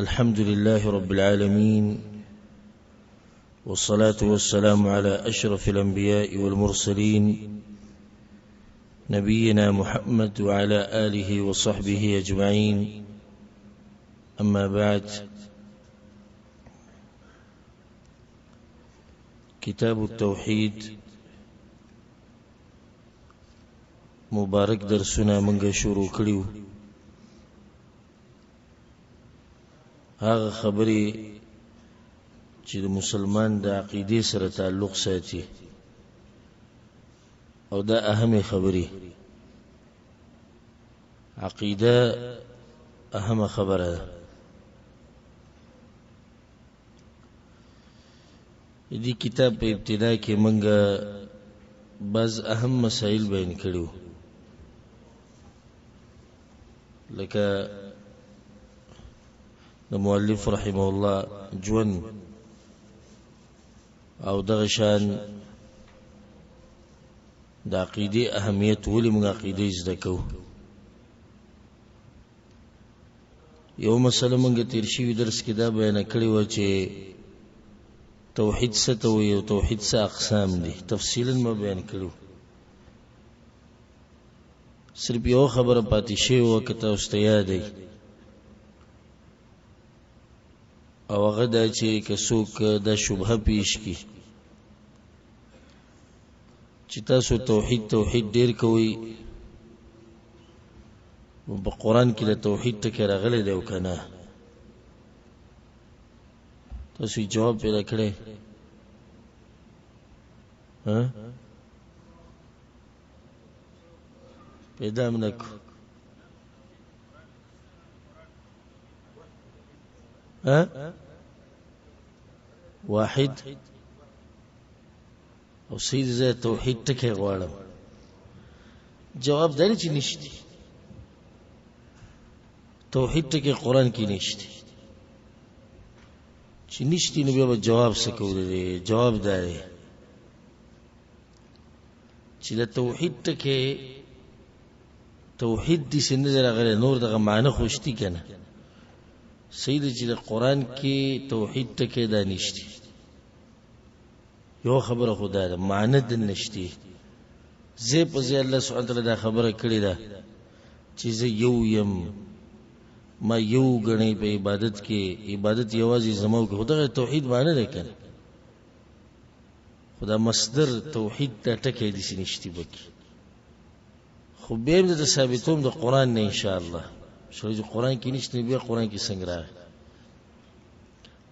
الحمد لله رب العالمين، والصلاة والسلام على أشرف الأنبياء والمرسلين، نبينا محمد وعلى آله وصحبه أجمعين. أما بعد، کتاب التوحید مبارک درسونه مونږ شروع کړیو. هغه خبرې چې د مسلمان د عقیدې سره تعلق ساتي او دا اهمې خبرې، عقیده اهمه خبره ده. دې کتاب په ابتدا کې مونږه بعض اهم مسائل بیان کړیو، لکه د مؤلف رحمه الله ژوند او دغه شان د عقیدې اهمیت، ولې موږ عقیده زده کوو. یو مسله مونږ تیر شوي درس کې دا بیان کړې وه چې توحید څه ته وایي او توحید څه اقسام دي، تفصیلا ما بیان کړو. صرف یو خبره پاتې شوې وه که تاسو ته یاد وي، او هغه دا چې که څوک دا شبهه پیش کړي چې تاسو توحید توحید ډیر کوئ، په قرآن کې د توحید ټکی راغلی دی او که نه، تاسو یې جواب پیدا کړی؟ ها، پیدا هم نه کړو. ها، واحد او سید زه توحید ټکی غواړم. جواب دی چې نشتی توحید ټکی قرآن کې نشتی. چې نشتی نو بیا به جواب څه کوو؟ دی جواب دا دی چې د توحید ټکی توحید دې څنګه راغلی، نور دغه معنی خو شتي که نه. صحیح دی چې د قرآن کې توحید ټکی دا نشتی، یو خبره خو دا ده معنی د نشتی. زه په ځای الله سبحانه وتعالی دا خبره کړې ده چې زه یو یم، ما یو غنی په عبادت کې، عبادت یوازې زما وکړه. خو دغه توحید معنی ده کنه، خو دا مصدر توحید ته ټکی دې نشتی بکی. خو بیا هم د ثابتوم د قرآن نه ان شاء الله شو چې قرآن کې نشته، بیا قرآن کې څنګه راغی؟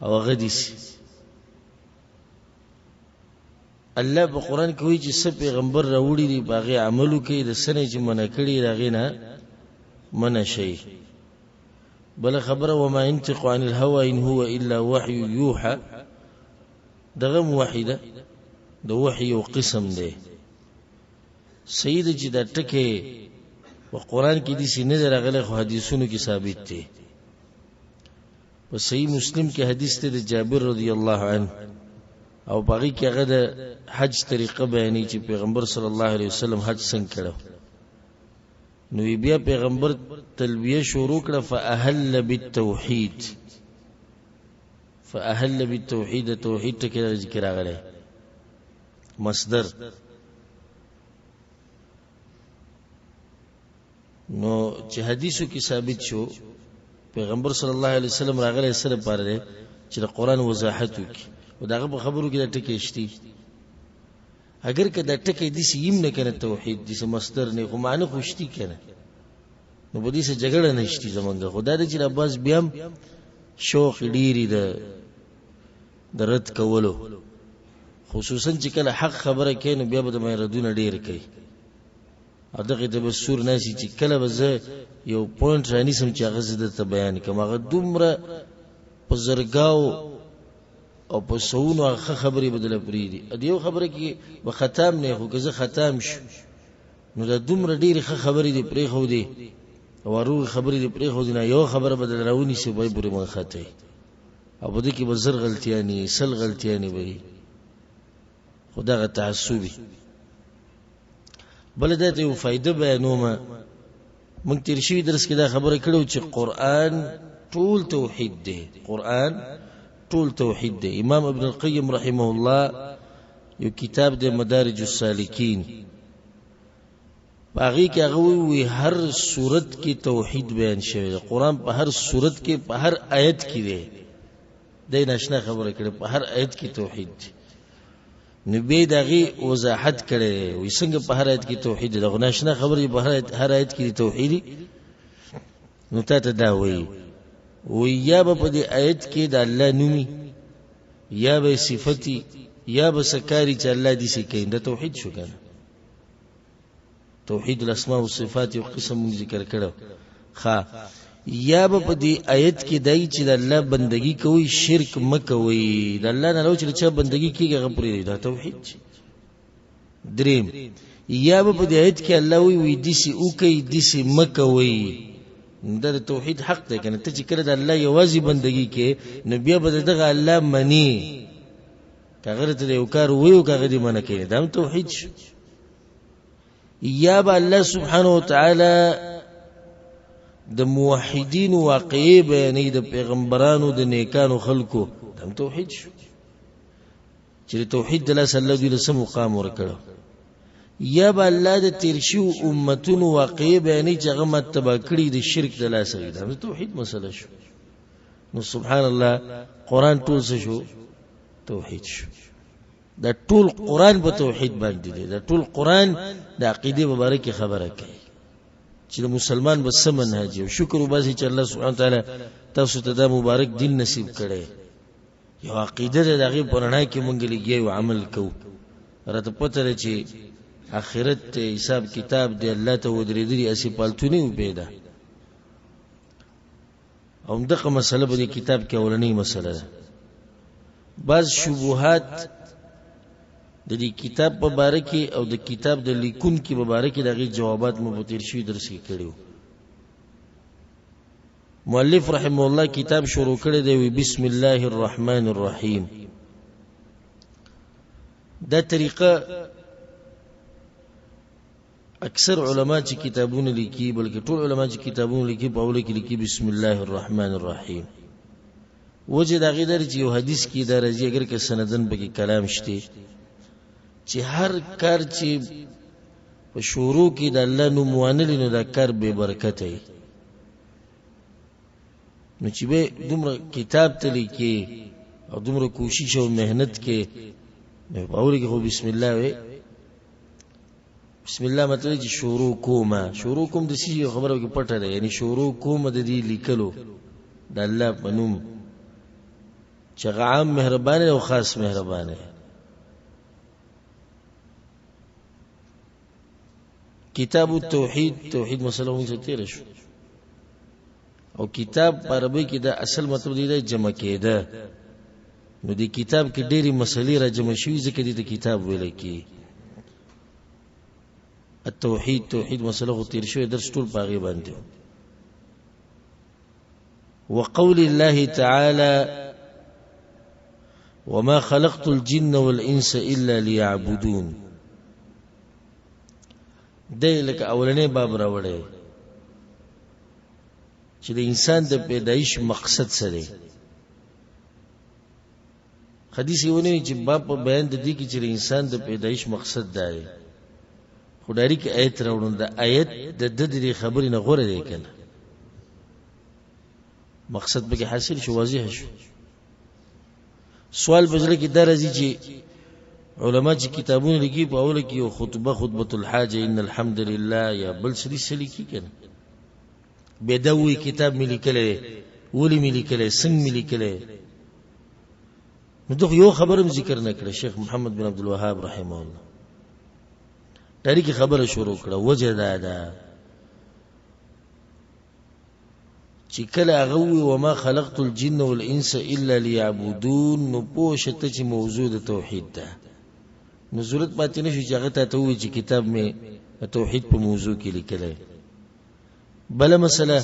او هغه دې الله په قرآن کې وایي چې څه پیغمبر راوړي دي په هغې عمل وکړي، د څه نه چې منع کړي د هغې نه منع شي. بله خبره، وما ينطق عن الهوى إن هو إلا وحي يوحى، دغه هم وحي ده، د وحي یو قسم دی. صحیح ده چې دا ټکی په قرآن کې داسې نه دی راغلی، خو حدیثونو کې ثابت دی. په صحیح مسلم کې حدیث دی د جابر رضی الله عنه، او په هغې کې هغه د حج طریقه بیانوي چې پیغمبر صلی الله علیه وسلم حج څنګه کړو. نو بیا پیغمبر تلبیه شروع کړه، فأهل بالتوحید، فأهل بالتوحید، توحید ټکی ذکر راغلی مصدر. نو چې حدیثو کې ثابت شو پیغمبر صلی الله علیه وسلم راغلی سره پاره دی چې د قرآن وضاحت وکړي، او دغه په خبرو کې دا ټکی شتي. اگر که دا ټکی داسې یم نه کنه، توحید داسې مصدر نه، خو معنی خو شتي کنه، نو په دې څه جګړه نشتي زمونږ. خو دا دی چې دا باز بیا هم شوق ډېري ده د رد کولو، خصوصا چې کله حق خبره کوي نو بیا به د ردونه ډېر کوي. او دغه ته به سور ناسي چې کله به زه یو پوینټ رانیسم چې هغه زه درته بیان کړم، هغه دومره په زرګاو او په سوونو هغه ښه خبرې به دله پرېږدي. د یو خبره کې به ختم نه، خو که زه ختم شو نو دا دومره ډېرې ښه خبرې دې پرېښودې او روغې خبرې دې پرېښودې، نه یو خبره به دله راونیسي به یې پورې مونږ خطا او په دې کې به 1000 غلطیانې 100 غلطیانې به وي. خو دغه تعصبي بله دا ته یو فایده بیانوم. موږ تېر شوي درس کې دا خبره کړې چې قرآن ټول توحید دی، قرآن ټول توحید دی. امام ابن القیم رحمه الله یو کتاب دی مدارج السالکین، په هغې کې هغه وایي هر صورت کې توحید بیان شوی دی. قرآن په هر صورت کې په هر آیت کې دی. دی ناشنا خبره کړې، په هر آیت کې توحید دی. نو بیا یې د هغې وضاحت کړی دی، وایي څنګه په هر آیت کې توحید دی؟ دا خو ناشنا خبره چې په هر آیت کې توحید. نو تا ته دا وایي، وایي یا به په دې آیت کې د الله نومي، یا به صفتي، یا به څه کاري چې الله داسې کوي، دا توحید شو که نه؟ توحید الاسماء والصفات یو قسم موږ ذکر کړو. ښه، یا به په دې آیت کې دای چې د الله بندگی کوي، شرک مه کوئ، د الله نه علاوه چې چا بندگی کېږي هغه پرېږدي، دا توحید دی. دریم، یا به په دې آیت کې الله وایي وایي داسې وکړئ، داسې مه کوئ، دا د توحید حق دی که نه؟ ته چې کله د الله یوازې بندگی کې، نو بیا به د دغه الله منې، که هغه درته د یو کار وایي او که هغه دې منع کوي، دا هم توحید شو. یا به الله سبحانه وتعالی د موحدینو واقعې بیانوي، د پیغمبرانو د نیکانو خلکو، دا هم توحید شو چې د توحید د لاسه الله دوی له څه مقام ورکړو. یا به الله د تیر شوو امتونو واقعې بیانوي چې هغه مات تباه کړي د شرک د لاسه، دا هم د توحید مسله شو. نو سبحان الله، قرآن ټول څه شو؟ توحید شو. دا ټول قرآن په توحید باندې دی. دا ټول قرآن د عقیدې په باره کې خبره کوي چې د مسلمان به څه منهج او شکر وباسي چې الله سبحانه وتعالی تاسو ته دا مبارک دین نصیب کړی. یو عقیده ده، د هغې په رڼا کې مونږ لګیا یو عمل کوو. راته پته ده چې آخرت ته حساب کتاب دی، الله ته ودرېدلي هسې پالتو نه یو پیدا. او همدغه مسله په دې کتاب کې اولنۍ مسله ده. بعض شبهات د دې کتاب په باره کې او د کتاب د لیکونکي په باره کې د هغې جوابات مو په تېر شوي درس کې کړي وو. مؤلف رحمه الله کتاب شروع کړی دی، وی بسم الله الرحمن الرحیم. دا طریقه اکثر علما چې کتابونه لیکي، بلکې ټول علما چې کتابونه لیکي، په اوله کې لیکي بسم الله الرحمن الرحیم. وجه د هغې دا چې یو حدیث کې دا راځي، اګر که سندن پکې کلام شته، چې هر کار چې په شروع کې د الله نوم وانلي نو دا کار بې برکته وي. نو چې به دومره کتاب ته لیکي او دومره کوشش او محنت کې، نو په اوله کې خو بسم الله وي. بسم الله مطلب چې شروع کومه، شروع کوم د څه خبره کې پټه ده، یعنی شروع کومه د دې لیکلو د الله په نوم چې هغه عام مهربان او خاص مهربان دی. کتاب التوحید، توحید مسله موږ څه تېره شو. او کتاب په عربي کې دا اصل مطلب دی جمع کېده. نو دې کتاب کې ډېرې مسلې را جمع شوي، ځکه دې ته کتاب ویل کېږي. التوحید، توحید مسله خو تېر شوی درس ټول په هغې باندې. وقول الله تعالی وما خلقت الجن والإنس إلا ليعبدون. دی لکه اولنې باب راوړی چې د انسان د پیدایش مقصد څه دی. حدیث یې ونیو چې باب په بیان د دې کې چې د انسان د پیدایش مقصد دا دی، خو ډایرک آیت راوړو. د آیت د ده د دې خبرې نه غوره دی که نه، مقصد پکې حاصل شو، واضح شو. سوال په زړه کې دا راځي چې علما چې کتابونه لیکي په اوله کې یو خطبه، خطبة الحاجة، ان الحمد لله، یا بل څه دي څه لیکي که نه، بیا دا وایي کتاب مې لیکلی دی، ولې مې لیکلی، څنګه مې لیکلی. نو ده خو یو خبره هم ذکر نه کړه. شیخ محمد بن عبدالوهاب رحمه الله ډایرک خبره شروع کړه. وجه دا ده چې کله هغه ووایي وما خلقت الجن والانس الا ليعبدون، نو پوه شه ته چې موضوع د توحید ده. نو ضرورت پاتې نه شو چې هغه تا ته ووایي چې کتاب مې د توحید په موضوع کې لیکلی. بله مسله،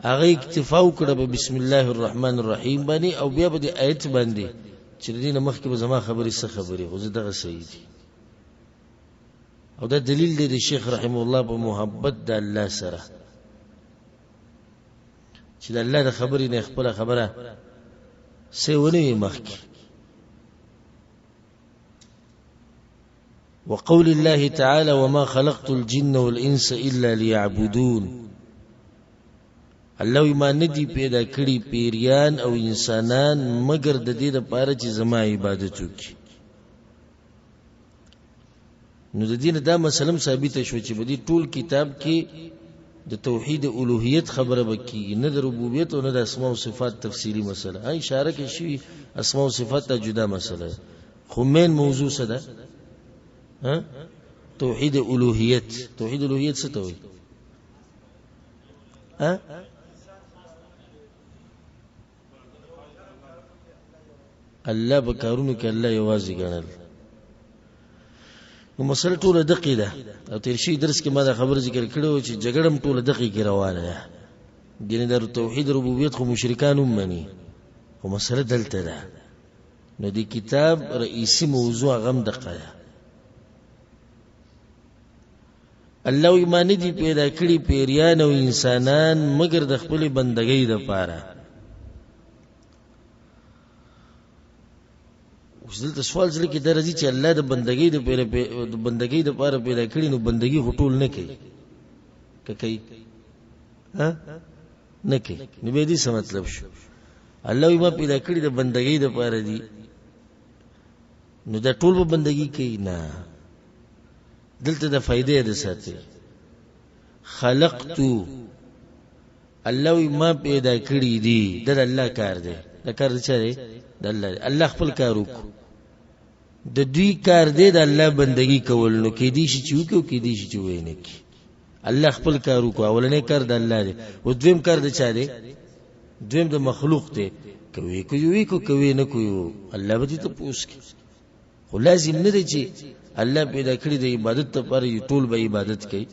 هغه اکتفا وکړه په بسم الله الرحمن الرحیم باندې، او بیا په دې آیت باندې چې د دې نه مخکې به زما خبرې څه خبرې، خو زه دغه صحیح دي. او دا دلیل دی د شیخ رحمه الله په محبت د الله سره، چې د الله د خبرې نه خپل خبره څه ونه وي مخکې. وقول الله تعالى وما خلقت الجن والإنس إلا ليعبدون. الله ما ندي پیدا کړی پیریان او انسانان مګر د دې لپاره چې زما عبادت وکړي. نو د دې نه دا مسله هم ثابته شوه چې په دې ټول کتاب کې د توحید الوهیت خبره به کېږي، نه د ربوبیت او نه د اسماء او صفات تفصیلي مسله. ها اشاره کې شوي اسماء او صفات ته جدا مسله ده، خو مین موضوع څه ده؟ ها توحید الوهیت. توحید الوهیت څه ته وایي؟ ها الله په کارونو کې الله یوازې ګڼل. نو مسله ټوله دقې ده. او تېر شوي درس کې ما دا خبره ذکر کړې وه چې جګړه هم ټوله دقې کې روانه ده. ګنې د توحید ربوبیت خو مشرکان هم مني، خو مسله دلته ده. نو د کتاب رئیسي موضوع هغه هم دقه ده. الله وی ما نه دي پیدا کړي پیریان او انسانان مګر د خپلې بندګۍ دپاره. اوس دلته سوال زړه کې دا راځي چې الله د بندګۍ د پیدا د بندګۍ دپاره پیدا کړي، نو بندګي خو ټول نه کوي، که کوي؟ ها نه کوي. نو بیا دې څه مطلب شو؟ الله وی ما پیدا کړي د بندګۍ دپاره دي، نو دا ټول به بندګي کوي؟ نه، دلته د فائدې د ساتي. خلقتو، الله وی ما پیدا کړی دي، دا د الله کار دی. دا کار د چا دی؟ د الله دی. الله خپل کار وکړو، د دوی کار دی د الله بندگی کول. نو کې دي شي چې وکړو، کې دي شي چې وې نه کی. الله خپل کار وکړو، اولنې کار د الله دی، او دویم کار د چا دی؟ دویم د مخلوق دی. کوي کوي کو کوي نه کوي، الله به دې ته پوس کی. خو لازم نه دی چې الله پیدا کړی د عبادت لپاره یې ټول به عبادت کوي.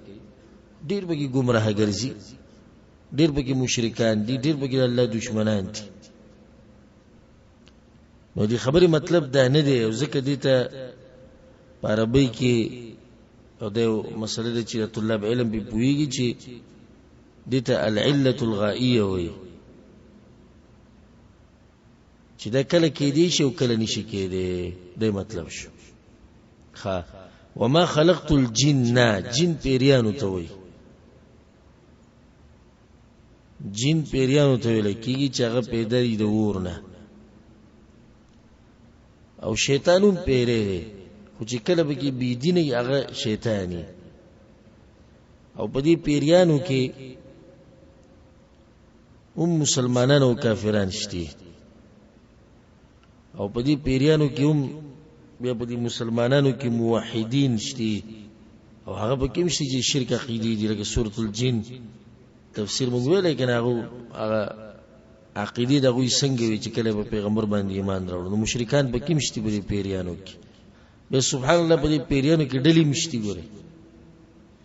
ډیر به کې ګمراه ګرځي، ډیر به کې مشرکان دي، ډیر به کې د الله دشمنان دي. نو دې خبرې مطلب دا نه دی. او ځکه دې ته په عربۍ کې او دا یو مسله ده چې طلاب علم پرې پوهېږي چې دې ته العلة الغائیه وایي، چې دا کله کېدی شي او کله نشي کېدی. دی مطلب شو. ښه، وما خلقت الجن، جن پیریانو ته وایي، جن پیریانو ته ویل کېږي چې هغه پیدا دي د اور نه، او شیطان هم پیری دی، خو چې کله پکې بېدینه وي هغه شیطان وي. او په دې پیریانو کې هم مسلمانان او کافران شته، او په دې پیریانو کې هم بیا په دې مسلمانانو کې موحدین شته، او هغه په کې هم شته چې شرک عقیدې دي، لکه سورة الجن تفسیر موږ ویلی که نه، هغه عقیدې د هغوی څنګه وي چې کله په پیغمبر باندې ایمان راوړو. نو مشرکان په کې هم شته په دې پیریانو کې. بیا سبحان الله په دې پیریانو کې ډلې هم شته. ګورئ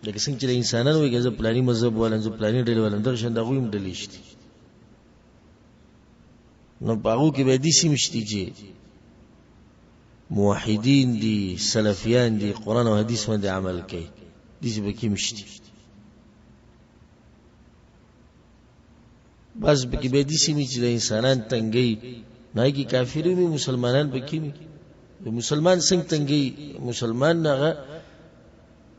لکه څنګه چې د انسانانو وایي زه پلاني مذهب والم، زه پلاني ډلې والم، دغه شان د هغوی هم ډلې شته. نو په هغو کې بیا داسې هم شته چې موحدین دي، سلفیان دي، قرآن او حدیث باندې عمل کوي، داسې پکې هم شته. بعض پکې بیا داسې وي چې د انسانان تنګوي، نه کې کافر وي، مسلمانان پکې وي. مسلمان څنګه تنګوي؟ مسلمان هغه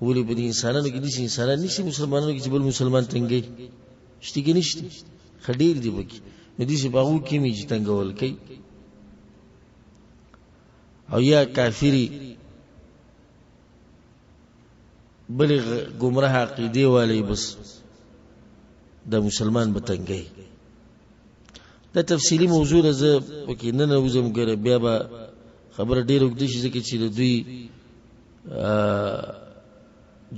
ولې په دې انسانانو کې داسې انسانان نشته مسلمانانو کې چې بل مسلمان تنګوي؟ شته کې نشته؟ ښه ډېر دي پکې. نو داسې په هغو کې مې چې تنګول کوي، او یا کافري بلې ګمراه عقیدې والي، بس د مسلمان به تنګوي. دا تفصیلي موضوع ده، زه پکې نه ننوځم، ګوره بیا به خبره ډېره اوږده شي، ځکه چې د دوی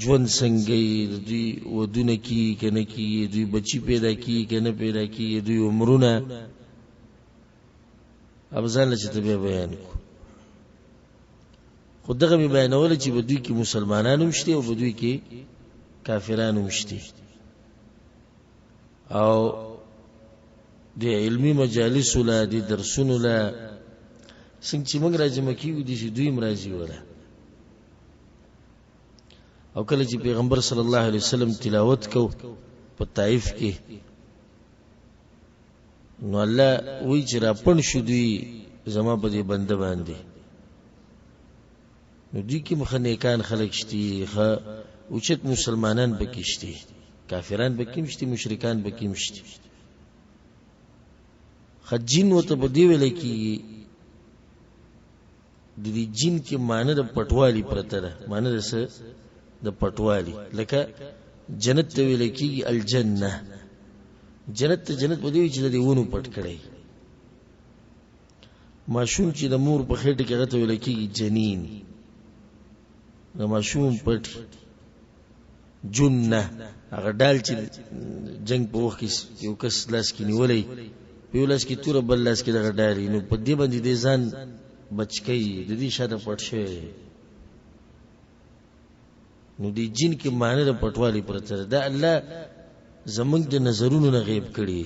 ژوند څنګه وي، د دوی ودونه کېږي که نه کېږي، دوی بچي پیدا کېږي که نه پیدا کېږي، دوی عمرونه به ځان له چې ته بیا بیان کړو. خو دغه مې بیانوله چې په دوی کې مسلمانان هم شته او په دوی کې کافران هم شته. او د علمي مجالسو له د درسونو له څنګه چې موږ راجمع کېږو داسې دوی هم راځي وله. او کله چې پیغمبر صلی الله علیه وسلم تلاوت کو په طائف کې، نو الله وی چې را پن شو دوی زما په دې بنده باندې. نو دوی کې مخه نیکان خلک شتي، ښه اوچت مسلمانان پکې شتي، کافران پکې هم شتي، مشرکان پکې هم شتي. ښه جن ورته په دې ویل کېږي، د دې جن کې معنی د پټوالي پرته ده، معنی د څه؟ د پټوالي. لکه جنت ته ویل کېږي الجنه، جنت ته جنت په دې وي چې د دې ونو پټ کړی. ماشوم چې د مور په خېټه کې هغه ته ویل کېږي جنین، د ماشوم پټ. جنه هغه ډال چې جنگ په وخت کې یو کس لاس کې نیولی، په یو لاس کې توره بل لاس کې دغه ډالي، نو په دې باندې دې ځان بچ کوي، د دې شاته پټ شوی. نو دې جن کې معنی د پټوالي پرته ده. دا الله زمونږ د نظرونو نه غیب کړي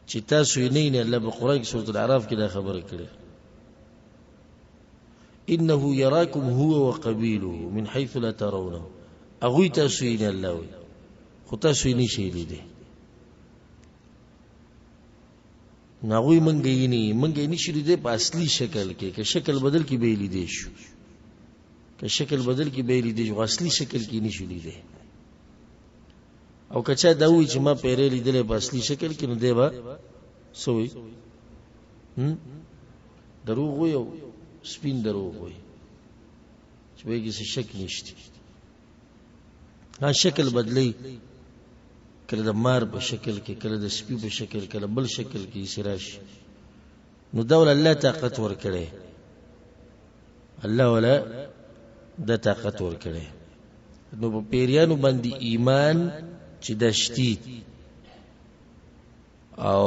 چې تاسو یې نه وینئ. الله په قرآن کې سورة الأعراف کې دا خبره کړې، انه يراكم هو وقبيله من حيث لا ترونه. هغوی تاسو یې نه الله وایي، خو تاسو یې نشئ لیدی. نو هغوی مونږ یې نه، مونږ یې نشو لیدی په اصلي شکل کې. که شکل بدل کې به یې لیدی شو، که شکل بدل کې به یې لیدی شو، خو اصلي شکل کې نشو لیدی. او که چا دا وایي چې ما پیری لیدلی په اصلي شکل کې، نو دی به څه وایي؟ دروغ وایي او سپین دروغ وایي چې په کې څه شک نشته. ها شکل بدلی، کله د مار په شکل کې، کله د سپي په شکل، کله بل شکل کې یې راشي. نو دا ول الله طاقت ورکړی، الله ولا د طاقت ورکړی. نو په پیریانو باندې ایمان چې دشتي او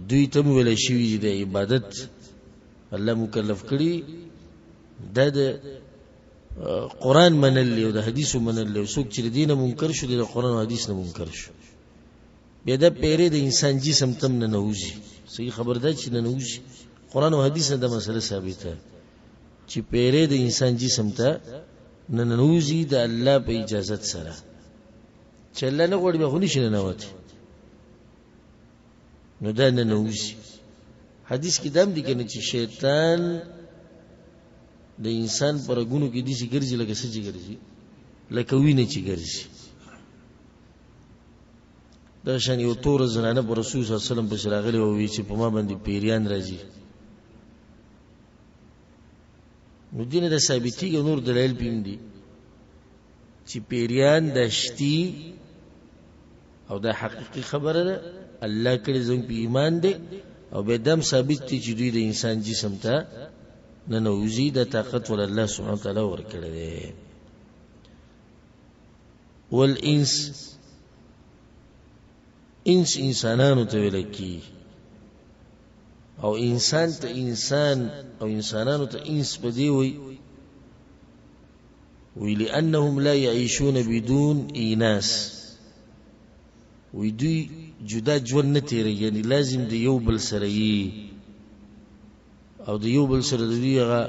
دوی ته ویل شوي دي د عبادت الله مکلف کړي، دا د قرآن منل او د حدیثو منل. څوک چې دینه منکر شو، د قرآن او حدیث نه منکر شو، بیا دا پیری د انسان جسم تم نه نوځي. صحیح خبر ده چې نه نوځي، قرآن او حدیث نه دا مسله ثابته چې پیری د انسان جسم ته نه ننوځي د الله په اجازت سره. چې الله نه غواړي بیا خو نشي ننوتی، نو دا نه ننوځي. حدیث کې دام دي کنه چې شیطان د انسان پر رګونو کې داسې ګرځي لکه څه چې ګرځي، لکه وینه چې ګرځي. دا شان یو تور زنانه پر رسول صلی الله علیه وسلم پسې راغلې وه، وی چې په ما باندې پیریان راځي. نو دینه د ثابتېږي، نور دلایل پیم دي چې پیریان د شتي او دا حقیقي خبره ده، الله کړی زموږ په ایمان دی. او به دم ثابت دي چې دوی د انسان جسم ته ننوځي، د طاقت ول الله سبحانه وتعالی ورکړی دی. والانس، انس انسانانو ته ویل کی، او انسان ته انسان او انسانانو ته انس په دی وی وی لانهم لا يعيشون بدون ایناس، وی دوی جدا ژوند نه تیری، یعنی لازم دی یو بل سره یي او د یو بل سره د دوی هغه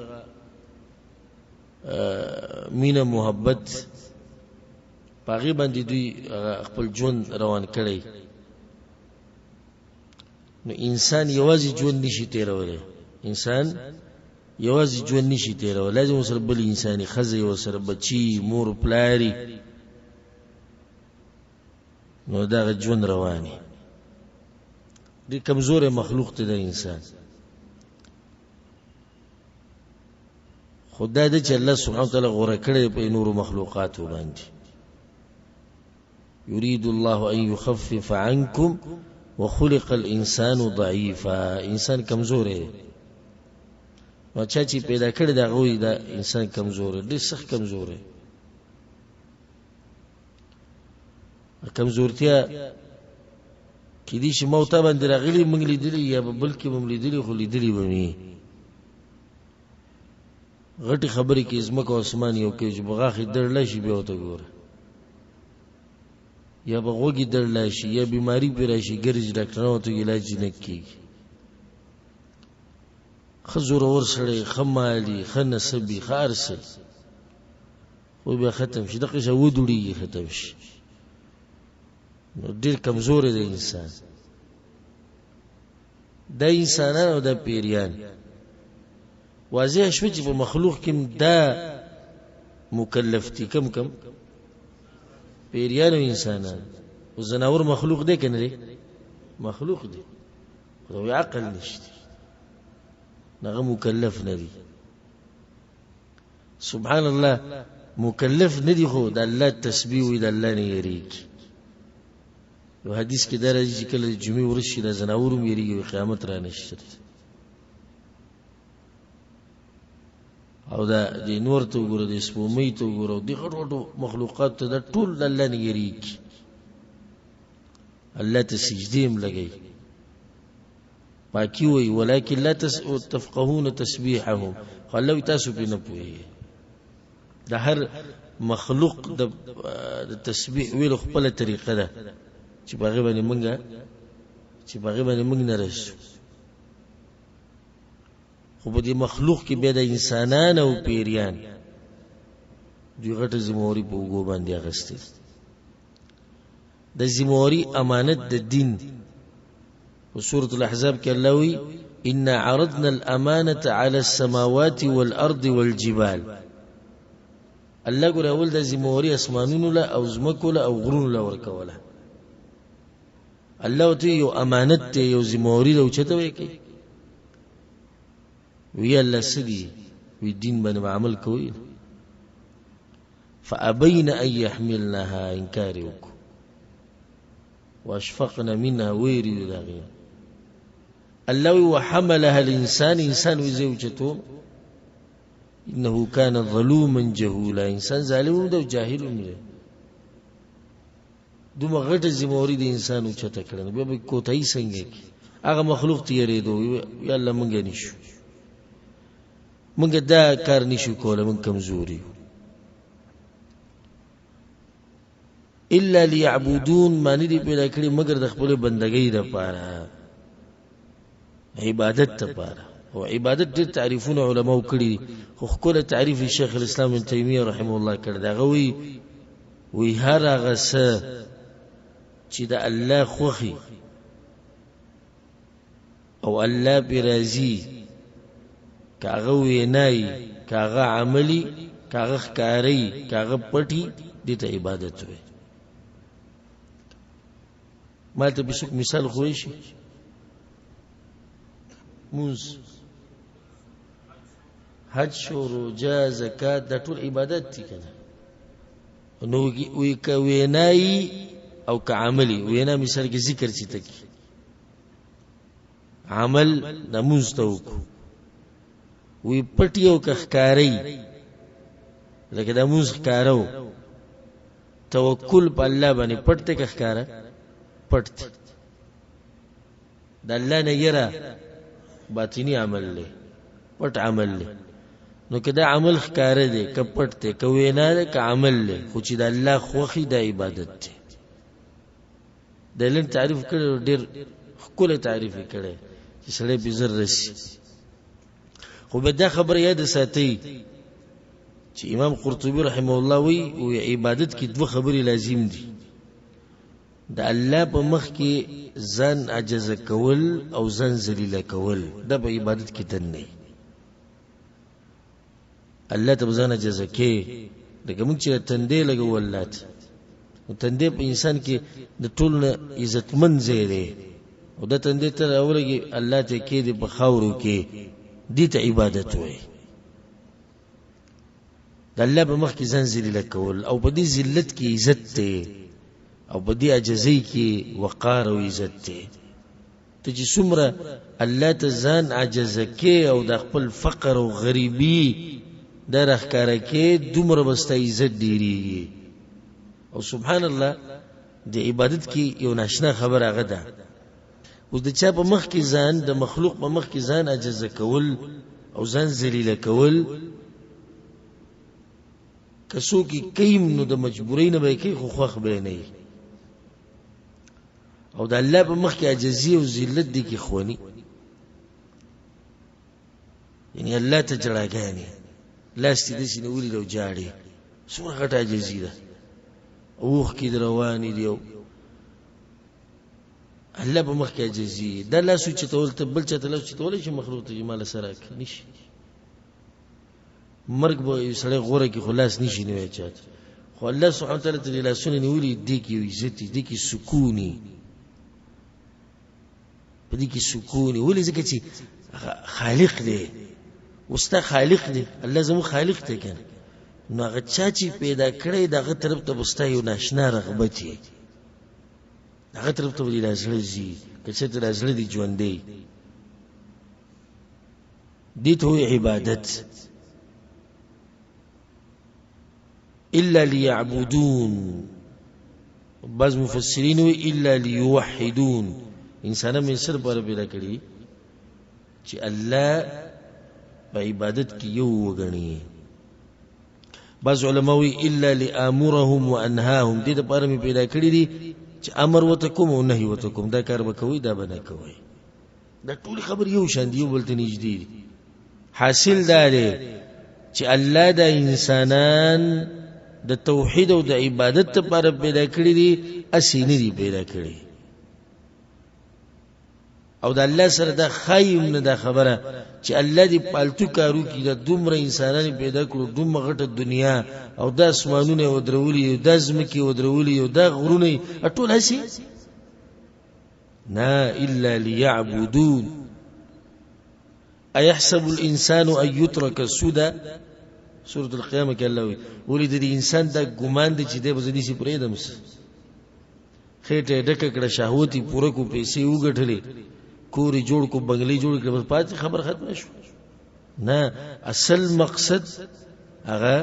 مینه محبت په هغې باندې دوی خپل ژوند روان کړی. نو انسان یوازې ژوند نشي تېرولی، انسان یوازې ژوند نشي تېرولی، لازم ورسره بل انساني ښځه ورسره بچي مور پلاري، نو دغه ژوند رواني ډېر کمزوری مخلوق دی د انسان. خو دا دی چې الله سبحانه وتعالی غوره کړی په نورو مخلوقاتو باندې. يريد الله أن يخفف عنكم وخلق الإنسان ضعيفا. انسان کمزور دی، نو چا چې پیدا کړی دا غوی دا انسان کمزور دی، ډېر سخت کمزور دی. کمزورتیا کېدای شي ما او تا باندې راغلي، موږ لیدلي یا به بل کې به مو لیدلي، خو لیدلي به مې غټې خبرې کې ځمکه او اسمان یو کوي چې په غاښ یې دړلی شي بیا ورته ګوره، یا به غوږ یې دړلی شي یا بیماري پرې راشي، ګرځي ډاکټران ورته علاج یې نه کېږي. ښه زورور سړی، ښه مالي، ښه نسبي، ښه هر څه، خو بیا ختم شي، دقه شي ودوړېږي، ختم شي. نو ډیر کمزوري دی انسان. دا انسانان او دا پیریان واضح شو چې په مخلوق کې دا مکلف دي، کم کم پیریان او انسانان. او زناور مخلوق دی کنه دی؟ مخلوق دی، خو عقل نشته، هغه مکلف نه دی. سبحان الله، مکلف نه دی خو د الله تسبیح وي، د الله نه یریږي. یو حدیث کې دا راځي چې کله جمعې ورځ شي د ځناورو هم یریږي، وایي قیامت را نشته. او دا د نور ته وګوره، د سپوږمۍ ته وګوره، او د غټو غټو مخلوقاتو ته، دا ټول د الله نه یریږي، الله ته سجدې هم لګوي، پاکي وایي، ولکن لا تفقهون تسبیحهم، خو الله وایي تاسو پرې نه پوهېږئ. د هر مخلوق د تسبیح ویلو خپله طریقه ده چې په هغې باندې موږ چې په هغې باندې موږ نه رسو. خو په دې مخلوق کې بیا د انسانان او پیریان دوی غټه ذمهواري په اوږو باندې اخیستې. د ذمهواري امانت د دین په سورة الاحزاب کې الله وی ان عرضنا الامانه على السماوات والارض والجبال. الله ګور اول د ذمہواری اسمانونو له او زمکو له او غرونو له ورکوله. الله ته یو امانت ته یو ذمہواری له چته وی کوي، وی الله سدي وی دین باندې عمل کوي. فابین ان يحملنها، انکار وکړو، واشفقنا منها، ویری د هغې. الله وی وحملها الانسان، انسان وی زه اوچتوم، انه کان ظلوما جهولا، انسان ظالم هم دی او جاهل هم دی. دومره غټه ذمهواري د انسان اوچته کړه، نو بیا به کوتاهي څنګه کړي؟ هغه مخلوق ته یېرېدو، یا الله موږ نشو، موږ دا کار نشو کولی، موږ کمزوري یو. الا ليعبدون، ما نه دي پیدا کړي مګر د خپلې بندګۍ دپاره، عبادت دپاره. او عبادت ډېر تعریفونه علماو کړي دي، خو ښکلی تعریف یې شیخ الاسلام ابن تیمیه رحمه الله کړی دی. هغه وایي وایي هر هغه څه چې د الله خوښي او الله پرې راضي، که هغه وینا وي، که هغه عملي، که هغه ښکاره وي، که هغه پټي، دې ته عبادت وایي. ما ته به څوک مثال ښوی شي؟ مونځ، حج شو، روژه، زکات، دا ټول عبادت دي که نه؟ نو وی که وینا او که عملي وینا، مثال کې ذکر چې ته کی عمل د مونځ ته وکړو، وی پټي او که ښکاري، لکه د مونځ ښکاره و، توکل په الله باندې پټ دی که ښکاره؟ پټ دی. د الله نه یره باطني عمل دی، پټ عمل دی. نو که دا عمل ښکاره دی که پټ دی، که وینا دی که عمل دی، خو چې د الله خوښي دا عبادت دی. د لنډ تعریف کړی، ډېر ښکلی تعریف یې کړی چې سړی پرې زر رسي. خو به دا خبره یاد ساتئ چې امام قرطبي رحمه الله وایي، وایي عبادت کې دوه خبرې لازم دي، د الله په مخ کې ځان عاجز کول او ځان ذلیل کول، دا په عبادت کې دننه. الله ته ځان عاجز کې، لکه موږ چې تندې لګو الله ته، نو تندې په انسان کې د ټول نه عزتمن ځای دی، او د تندې ته راولګي الله ته کې دی په خاورو کې، دې ته عبادت وایي. د الله په مخ کې ځان ذلیل کول، او په دې ذلت کې عزت دی، او په دې عاجزۍ کې وقار او عزت دی. ته چې څومره الله ته ځان عاجز کې او د خپل فقر او غریبي دا راښکاره کې، دومره به ستا عزت ډېرېږي. او سبحان الله، د عبادت کې یو ناشنا خبره هغه ده، اوس د چا په مخ کې ځان، د مخلوق په مخ کې ځان عاجز کول او ځان ذلیل کول، که څوک یې کوي نو د مجبورۍ نه به یې کوي، خو خوښ به یې نه وي. او د الله په مخ کې عاجزي او ذلت دي کې خوني، یعنی الله ته ژړاګانې، لاس دې داسې نیولي دی او ژاړې، څومره غټه عاجزي ده، اوښکې دې روانې دي. او الله په مخ کې عاجزي. دا لاس اوچتول ته بل چاته لاس اوچتولی شي مخلوق ته چې ما له سره راکړه؟ نه شي. مرګ به یو سړی غوره کړي خو لاس نه شي نیوی چاته. خو الله سبحانه وتعالی ته دې لاسونه نیولي، دې کې یو عزت دی، دې کې سکون وي، په دې کې سکون وي. ولې؟ ځکه چې خالق دی، اوس تا خالق دی، الله زموږ خالق دی که نه، نو هغه چا چې پیدا کړی د هغه طرف ته به ستا یو ناشنا رغبت وي، هغه طرف ته به دې دا زړه ځي. که چېرته دا زړه دې ژوندی، دې ته وایي عبادت. الا ليعبدون، بعض مفسرین وایي الا ليوحدون. انسانان مې څه لپاره پیدا کړي؟ چې الله په عبادت کې یو وګڼي. بعض علما وایي الا لآمرهم وانهاهم، دې لپاره مې پیدا کړي دي چې امر ورته کوم او نهي ورته کوم، دا کار به کوئ دا به نه کوئ. دا ټول خبرې یو شان دي، یو بل ته نږدې دي. حاصل دا دی چې الله دا انسانان د توحید او د عبادت لپاره پیدا کړي دي، هسې نه دي پیدا کړي. او د الله سره دا ښایي هم نه دا خبره چې الله دې پالتو کار وکړي، دا دومره انسانان یې پیدا کړو، دومره غټه دنیا او دا اسمانونه یې ودرولي او دا ځمکې یې ودرولي او دا غرونه یې ټول هسې نه، الا ليعبدون. ايحسب الانسان ان يترك سدى؟ سورة القیامه کې الله وایي ولې د انسان دا ګمان دی چې دی به زه داسې پرېږدم، خېټه یې ډکه کړه، شهوت یې پوره کړو، پیسې یې وګټلې، کور یې جوړ کړو، بنګلې جوړې کړې، بس پاتې خبر ختمه شو. نه، اصل مقصد هغه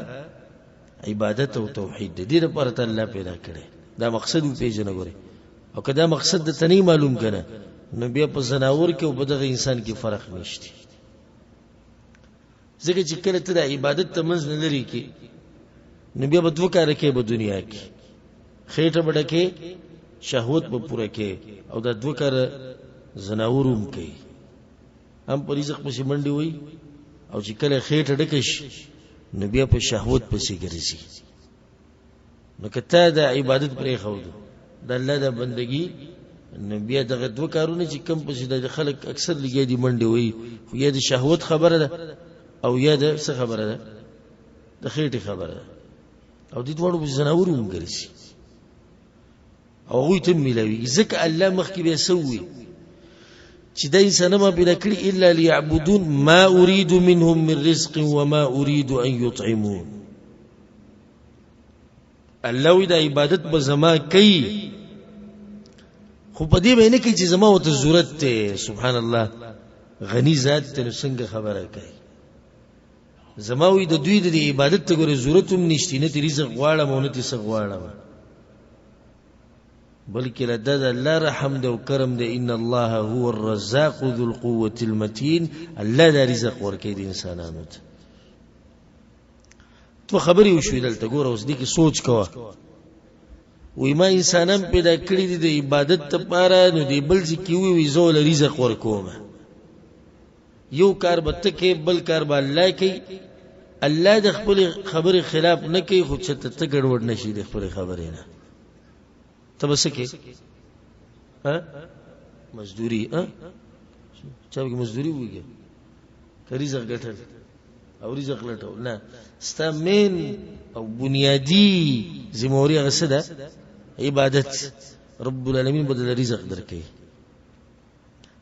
عبادت او توحید دی، دې لپاره ته الله پیدا کړی. دا مقصد وپېژنه ګورې، او که دا مقصد درته نه معلوم که نه، نو بیا په ځناور کې او په دغه انسان کې فرق نشته. ځکه چې کله ته د عبادت ته منځ نه لرې کې، نو بیا به دوه کاره کوې په دنیا کې، خېټه به ډکې، شهوت به پوره کې، او دا دوه کاره ځناور هم کوي، هم په رزق پسې منډې وهي، او چې کله خېټه ډکه شي نو بیا په شهوت پسې ګرځي. نو که تا د عبادت پرېښودو، د الله د بندګي، نو بیا دغه دوه کارونه چې کوم پسې د خلک اکثر لګیا دي منډې وهي، خو یا د شهوت خبره ده او یا د څه خبره ده، د خېټې خبره ده، او دې دواړو پسې ځناور هم ګرځي او هغوی ته هم میلاویږي. ځکه الله مخکې بیا څه ووایي چې دا انسانان ما پیدا کړي الا لیعبدون ما ارید منهم من رزق وما ارید ان یطعمون. الله وی دا عبادت به زما کوي، خو په دې به نه کوي چې زما ورته ضرورت دی. سبحان الله، غني ذات ته نو څنګه خبره کوي؟ زما وی د دوی د عبادت ته ګوره ضرورت هم نشته، نه ترې رزق غواړم او نه ترې څه غواړم، بلکې له ده د الله رحم دی او کرم دی. ان الله هو الرزاق ذو القوة المتین، الله دا رزق ورکوي د انسانانو ته. دوه خبرې وشوې دلته، ګوره اوس دې کې سوچ کوه. وایي ما انسانان پیدا کړي دي د عبادت لپاره، نو دې بل ځای کې ووایي زه له رزق ورکوم. یو کار به ته کوې، بل کار به الله کوي. الله د خپلې خبرې خلاف نه کوي، خو چې ته ګډوډ نه شي د خپلې خبرې نه، ته به څه کوې؟ ها مزدوري، ها چا به مزدوري وکړي که رزق ګټل او رزق لټول؟ نه، ستا مین او بنیادي ذمهواري هغه څه ده؟ عبادت. رب العالمین به درله رزق درکوي.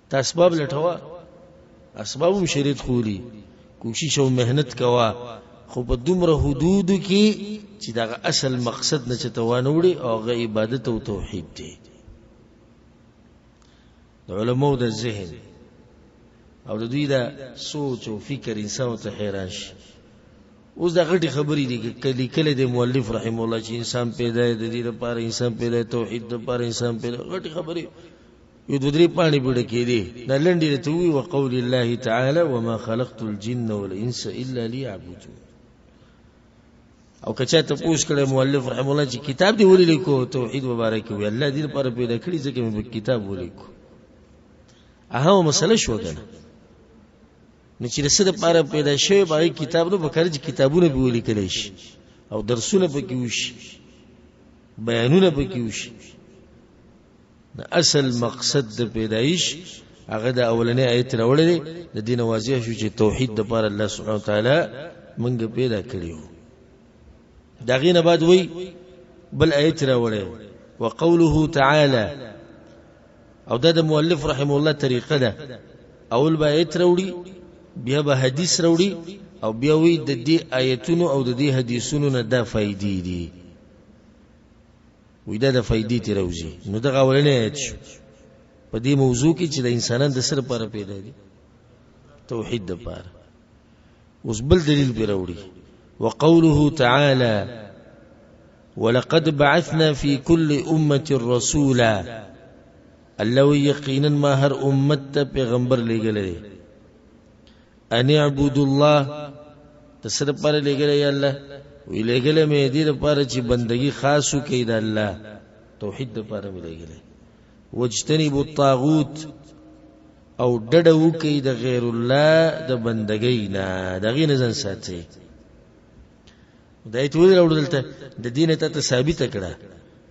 ته اسباب لټوه، اسباب هم شریعت ښولي، کوشش او محنت کوه، خو په دومره حدودو کې چې دغه اصل مقصد نه چته وانه وړي، او هغه عبادت او توحید دی. د علماو د ذهن او د دوی د سوچ او فکر انسان ته حیران شي. اوس دا غټي خبرې دي کلی کلی د مؤلف رحم الله چې انسان پیدا دی د دې لپاره، انسان پیدا توحید لپاره، انسان پیدا، غټي خبرې یو دوه درې پاڼې به ډکېدې. دا لنډې راته ووایي وقول الله تعالی وما خلقت الجن والانس الا ليعبدون. او که چا تپوس کړی مؤلف رحم الله چې کتاب دې ولې لیکو توحید مبارک وي، الله دې لپاره پیدا کړي ځکه مې کتاب ولیکو. هغه مسله شو کنه، نو چې د څه لپاره پیدا شوی به هغې کتاب نو پکار چې کتابونه پرې ولیکلی شي او درسونه پکې وشي، بیانونه پکې وشي. اصل مقصد د پیدایش هغه د اولنې آیت راوړی دی. د دین واضح شو چې توحید د پاره الله سبحانه وتعالی مونږ پیدا کړیو. دا غینه بعد وی بل آیت راوړی، وقوله تعالی. او دا د مؤلف رحم الله طریقه ده، اول به آیت راوړي، بیا به حدیث راوړي، او بیا وی د دې آیتونو او د دې حدیثونو نه دا فایدې دي. وی دا د فایدې تی راوځي. نو دغه اولنی آیت شو په دې موضوع کې چې د انسانان د سر لپاره پیدا دي، توحید د پاره. اوس بل دلیل پرې راوړي، وقوله تعالی ولقد بعثنا في كل أمة رسولا. الله یقینا ما هر امت ته پیغمبر لېږلی دی. ان اعبدوا الله، د څه لپاره لېږلی یا الله؟ وی لېږلی مې دې لپاره چې بندګي خاص وکړي د الله، توحید لپاره مې لېږلی. واجتنبوا الطاغوت، او ډډه وکړئ د غیر الله د بندګۍ نه، د هغې نه ځان ساتئ. دا ایت ولې راوړو دلته؟ د دې نه تا ته ثابته کړه،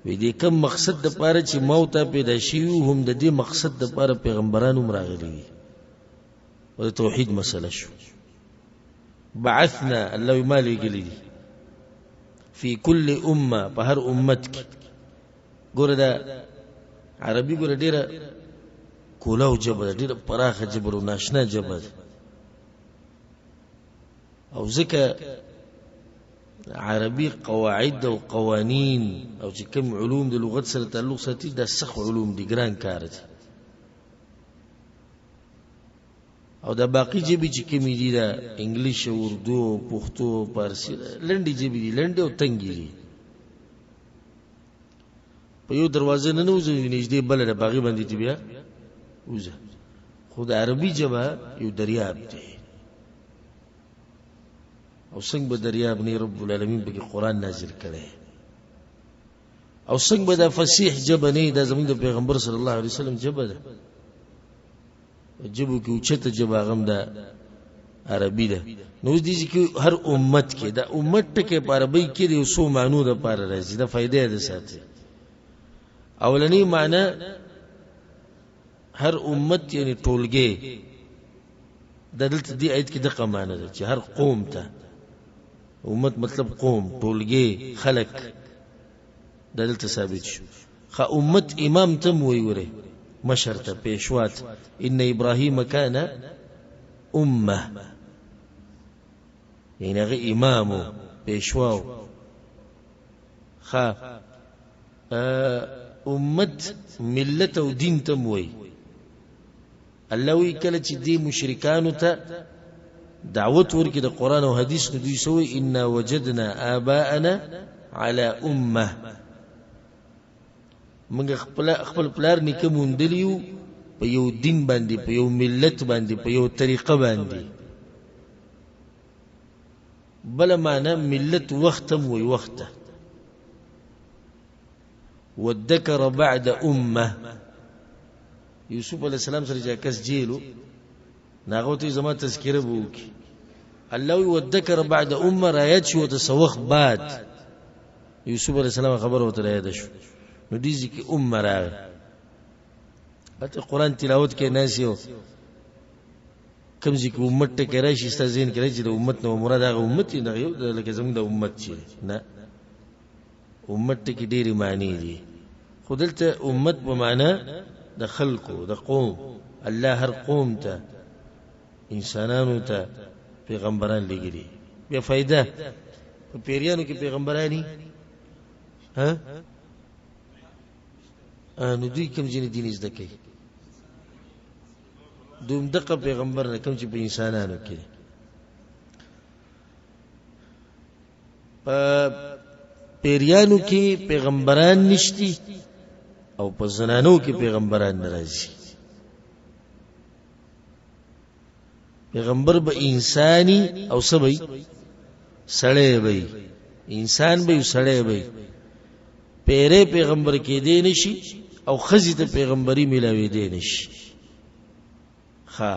وی دې کوم مقصد د پاره چې ما او تا پیدا شوي هم د دې مقصد د پاره پیغمبران هم راغلي دي. او د توحید مسله شو. بعثنا، الله ما لېږلي دي، فی کل امه، په هر امت کې. ګوره دا عربي ګوره ډېره کولاو ژبه ده، ډېره پراخه ژبه ده، ناشنا ژبه ده. او ځکه عربي قواعد او قوانین او چې کوم علوم د لغت سره تعلق ساتي، دا سخت علوم دي، ګران کار دی. او دا باقی ژبې چې کومې دي، دا انګلیش او اردو او پښتو او پارسي، لنډې ژبې دي، لنډې او تنګې دي. په یو دروازه نه نوځي، نږدې بله ده، په هغې باندې چې بیا وځه. خو د عربي ژبه یو دریاب دی، او څنګه به دریاب نه رب العالمین پکې قرآن نازل کړی، او څنګه به دا فصیح ژبه نه، دا زموږ د پیغمبر صلی الله علیه وسلم ژبه ده. ژبو کې اوچته ژبه هغه هم ده عربي ده. نو اوس دې کې هر امت کې دا امت ټکی په عربۍ کې د یو څو معنو دپاره راځي، دا فایده یې ده ساتي. اولنۍ معنی هر امت یعنی ټولګی، دا دلته دې آیت کې دغه معنی ده چې هر قوم ته امت مطلب قوم، ټولګی، خلک، دا دلته ثابت شو. خا امت امام ته هم وایي، وره مشر ته، پیشوا ته. ان ابراهیم کان امه، یعنی هغه امام و، پیشوا و. خا امت ملت او دین ته هم وایي. الله وایي کله چې دې مشرکانو ته دعوت ورکړي د قرآن او حدیث، نو دوی څه وایي؟ انا وجدنا آباءنا علی امه، موږ خپل پلار نیکه موندلی یو په یو دین باندې، په یو ملت باندې، په یو طریقه باندې. بله معنی ملت وخت هم وایي، وخت ته. وذکر بعد امه، یوسف علیه السلام سره چې کس جیلو، نو هغه ورته زما تذکره به وکړي. الله وایي وذکر بعد امه، رایاد شو ورته څه وخت بعد یوسف علیه السلام خبره ورته رایاده شو. نو دې ځای کې امه راغی. هلته قرآن تلاوت کې ناست یو، کوم ځای کې امت ټکی راشي ستا ذهن کې راشي چې د امت نه مراد هغه امت دی، دغه یو لکه زموږ د امت چې دی. نه، امت ټکی ډېرې معنی دي، خو دلته امت په معنا د خلکو، د قوم. الله هر قوم ته، انسانانو ته پیغمبران لېږلي. بیا فایده په پیریانو کې پیغمبرانی ها نو دوی کوم ځینې دین زده کوي؟ دوم دغه پیغمبر نه کوم چې په انسانانو کې په پیریانو کې پیغمبران نشتی او په زنانو کې پیغمبران ناراضي. پیغمبر به انساني او سبي سړی وي، انسان به سړی وي. پیره پیغمبر کې دی نشي او خزي ته پیغمبري ملاوي دی نشي. ښه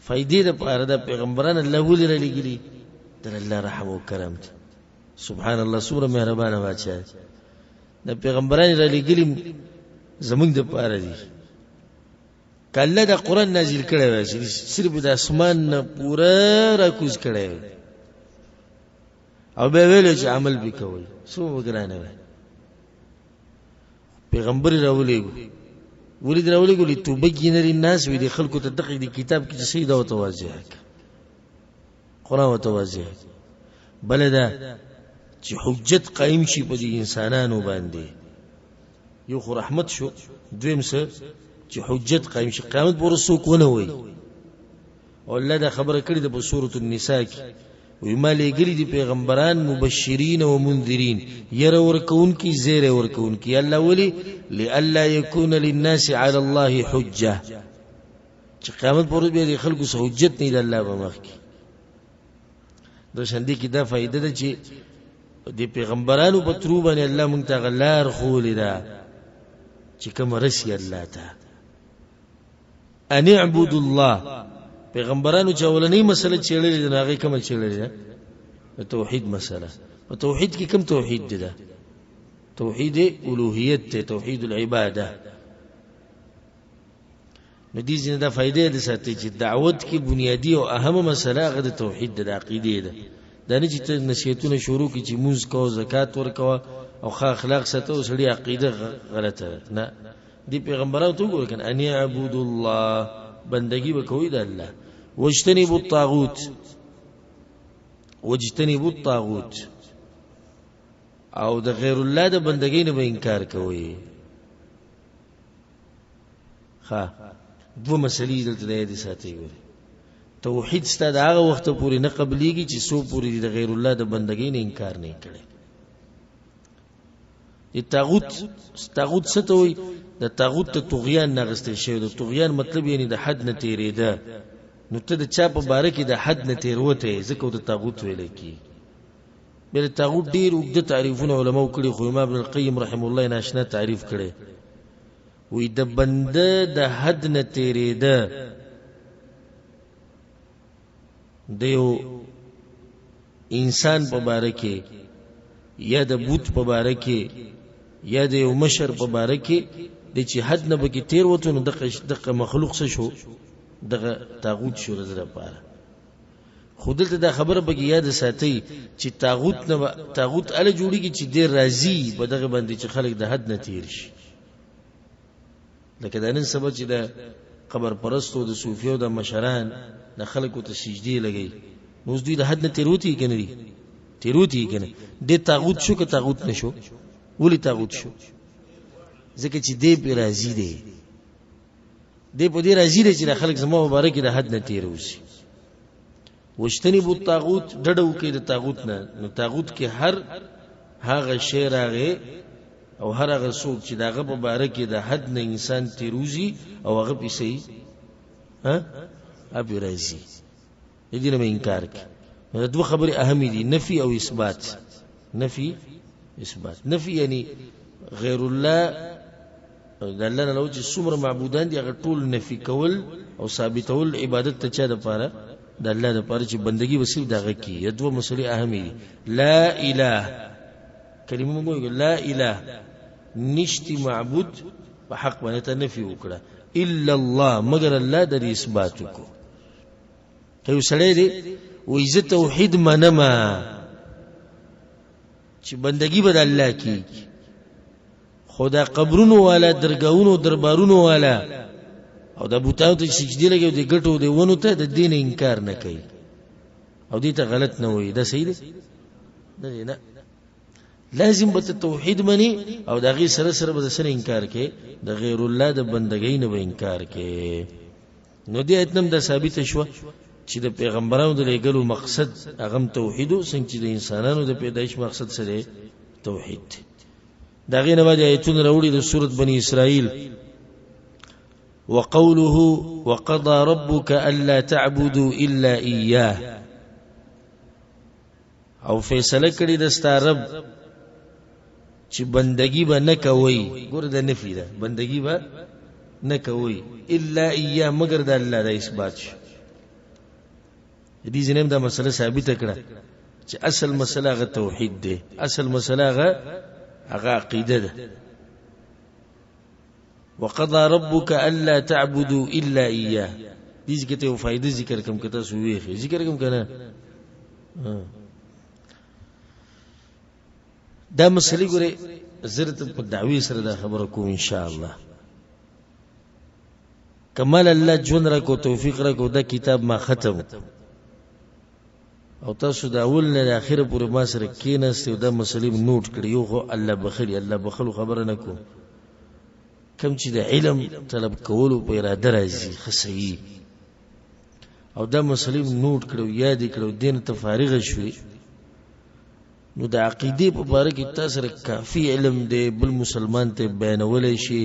فائدې د پاره د پیغمبران الله ولې را لېږلي؟ د الله رحم او کرم دی. سبحان الله، څومره مهربانه بادشاه دی. د پیغمبران را لېږلي زمونږ د پاره دي. که الله دا قرآن نازل کړی وای، صرف د اسمان نه پوره راکوز کړی وای او بیا ویل چې عمل به کوي، څومره ګرانه وای. پیغمبر راولېږو، ولې دې راولېږو؟ لتبین للناس، وي دې خلکو ته دغه دې کتاب کې چې صحیح ده ورته واضح کړه، قرآن ورته واضح. بله دا چې حجت قایم شي په دې انسانانو باندې، یو خو رحمت شو، دویم څه چې حجت قایم شي، قیامت پورې څوک ونه وایي. او الله دا خبره کړې ده په سورة النساء کې، وی ما لېږلي دي پیغمبران مبشرین و منذرین، یره ورکوونکي زیری ورکوونکي. الله ولي لئلا یکون للناس علی الله حجه، چې قیامت پورې بیا د خلکو څه حجت نه د الله په مخ کې. د شان دې کې دا فایده ده چې د پیغمبرانو په ترو باندې الله مونږ ته هغه لار ښوولې ده چې کومه رسي الله ته. ان اعبدوا الله، پیغمبرانو چې اولنۍ مسله چېړلې ده، نو هغې کومه چېړلې ده؟ د توحید مسله. په توحید کې کوم توحید دی؟ ده توحید الوهیت دی، توحید العباده. نو دې ځینې دا فایده ده ساتي چې دعوت کې بنیادي او اهمه مسله هغه د توحید ده، د عقیدې ده. دا نه چې ته نصیحتونه شروع کړي چې مونځ کوه، زکات ورکوه او ښه اخلاق ساته، او سړي عقیده غلطه ده. نه، دې پیغمبرانو ته وګوره کنه، ان اعبدوا الله، بندگی به کوئ د الله، واجتنبوا الطاغوت، واجتنبوا الطاغوت، او د غیر الله د بندګۍ نه به انکار کوئ. ښه، دوه مسلې دلته د یادې ساتئ. ګورئ، توحید ستا د هغه وخته پورې نه قبلېږي چې څو پورې د غیر الله د بندګۍ نه انکار نه کړي. د طاغوت، طاغوت څه ته وایي؟ د طاغوت ته طغیان نه اخیستل شوی. د طغیان مطلب یعنی د حد نه تېرېده. نو ته د چا په باره کې د حد نه تېروتی، ځکه ورته طاغوت ویلی کېږي. بیا د طاغوت ډېر اوږده تعریفونه علماو کړي، خو امام ابن القیم رحمه الله یې ناشنا تعریف کړی. وایي د بنده د حد نه تېرېده د یو انسان په باره کې یا د بوت په باره کې یا د یو مشر په باره کې د چې حد نه پکې تېر وتو، نو دغه مخلوق څه شو؟ دغه طاغوت شو د ده لپاره. خو دلته دا خبره پکې یاد ساتئ چې طاغوت نه طاغوت هله جوړېږي چې دی راضي په دغه باندې چې خلک د حد نه تېر شي. لکه دا نن سبا چې د قبر پرستو د صوفیو د مشران د خلکو ته سجدې لګوي، نو اوس دوی د حد نه تېروتي که نه دي؟ تېروتي که نه؟ دی طاغوت شو که طاغوت نه شو؟ ولې طاغوت شو؟ ځکه چې دی پرې راضي دی، دی په دې راضي دی چې د خلک زما مبارک د حد نه تېر اوسي. واجتنبوا الطاغوت، ډډه وکړئ د طاغوت نه. نو طاغوت کې هر هغه شی راغی او هر هغه څوک چې د هغه په باره کې د حد نه انسان تېروځي او هغه پې څه ها پې راځي، د دې نه به انکار کوي. نو دا دوه خبرې اهمې دي، نفي او اثبات. نفي اثبات. نفي یعنی غیر الله، د الله نه علاوه چې څومره معبودان دي هغه ټول نفي کول او ثابتول عبادت ته چا دپاره؟ د الله دپاره، چې بندګي به صرف د هغه کېږي. دا دوه مسلې اهمې دي. لا اله کلمه موږ وایو، لا اله نشتی معبود په حق باندې، ته نفي وکړه، الا الله مګر الله، د دې اثبات وکړو. که یو سړی دی وایي زه توحید منم چې بندګي به د الله کېږي، خو دا قبرونو والا، درګاونو، دربارونو والا او د بوتانو ته سجدې لګوي، د ګټو د ونو ته، د دین انکار نه کوي او دې ته غلط نه وایي، دا صحیح دی؟ نه نه، لازم به ته توحید مني او د هغې سره سره به د سره انکار کوي، د غیر الله د بندګۍ نه به انکار کوي. نو دې آیت نم دا ثابته شوه چې د پیغمبرانو د لېږلو مقصد هغه هم توحید و، څنګه چې د انسانانو د پیدایش مقصد څه دی؟ توحید دی. د هغې نه بعد آیتونه راوړي د سورت بني اسرائیل، وقوله وقضى ربك ألا تعبدوا إلا إياه، او فیصله کړې ده ستا رب چې بندگی به نه کوي. ګوره د نفي ده، بندگی به نه کوي الا ایاه، مګر د الله، د اثبات شو. دې ځینې دا مسله ثابته کړه چې اصل مسله هغه توحید دی، اصل مسله هغه عقیده ده. وقضى ربك الا تعبدوا الا اياه. دې ځکه ته یو فائدہ ذکر کوم که تاسو ویخي ذکر کوم کنه. دا مسلې ګوره زرت په دعوی سره دا خبره کوم ان شاء الله. کمال الله جون را کو توفیق را کو، دا کتاب ما ختم او تاسو د اول نه د اخره پورې ما سره کېناستئ او دا مسلې مې نوټ کړې. یو خو الله بخښلي، الله بخښلو خبره نه کوم، کوم چې د علم طلب کولو په اراده راځي ښه صحیح، او دا مسلې مې نوټ کړې او یادې کړې او دې نه ته فارغه شوې، نو د عقیدې په باره کې تا سره کافي علم دی، بل مسلمان ته بیانولی شي،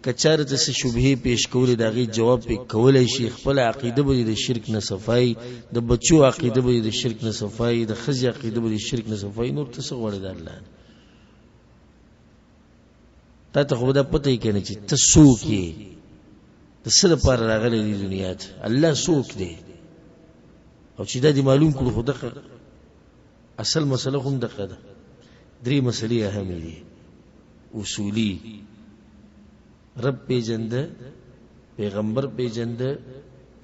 که چاره ته څه شبهې پیش کولې د هغې جواب پې کولی شي. خپله عقیده به دې د شرک نه صفایي، د بچو عقیده به دې د شرک نه صفایي، د ښځې عقیده به دې شرک نه صفایي. نور ته څه غواړې د الله نه؟ تا ته خو به دا پته یې که نه چې ته څوک یې، د څه لپاره راغلی دې دنیا ته، الله څوک دی، او چې دا دې معلوم کړو خو دغه اصل مسله هم دغه ده. درې مسلې اهمې دي اصولي: رب پیژنده، پیغمبر پیژنده،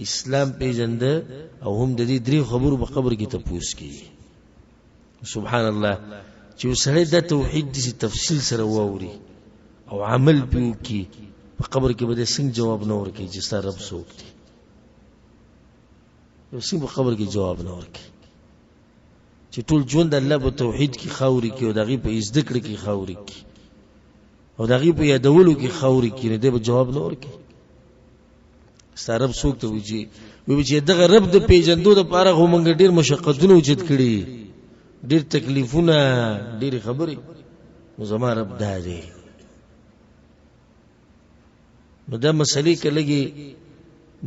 اسلام پیژنده، او هم د دې درې خبرو په قبر کې تپوس کیږي. سبحان الله، چې سړی د توحید داسې تفصیل سره واوري او عمل پې وکړي، په قبر کې به دی څنګه جواب نه ورکوي چې ستا رب څوک دی؟ یو څنګه په قبر کې جواب نه ورکوي چې ټول ژوند الله په توحید کې خاوري کې او د هغې په زده کړې کې خاوري کې او د هغې په یادولو کې خاوري کې، نو دی به جواب نه ورکوي. ستا رب څوک ته وایي چې وایي چې دغه رب د پېژندو دپاره خو موږ ډېر مشقتونه اوچت کړي، ډېر تکلیفونه، ډېرې خبرې، نو زما رب دا دی. نو دا مسلې که لږې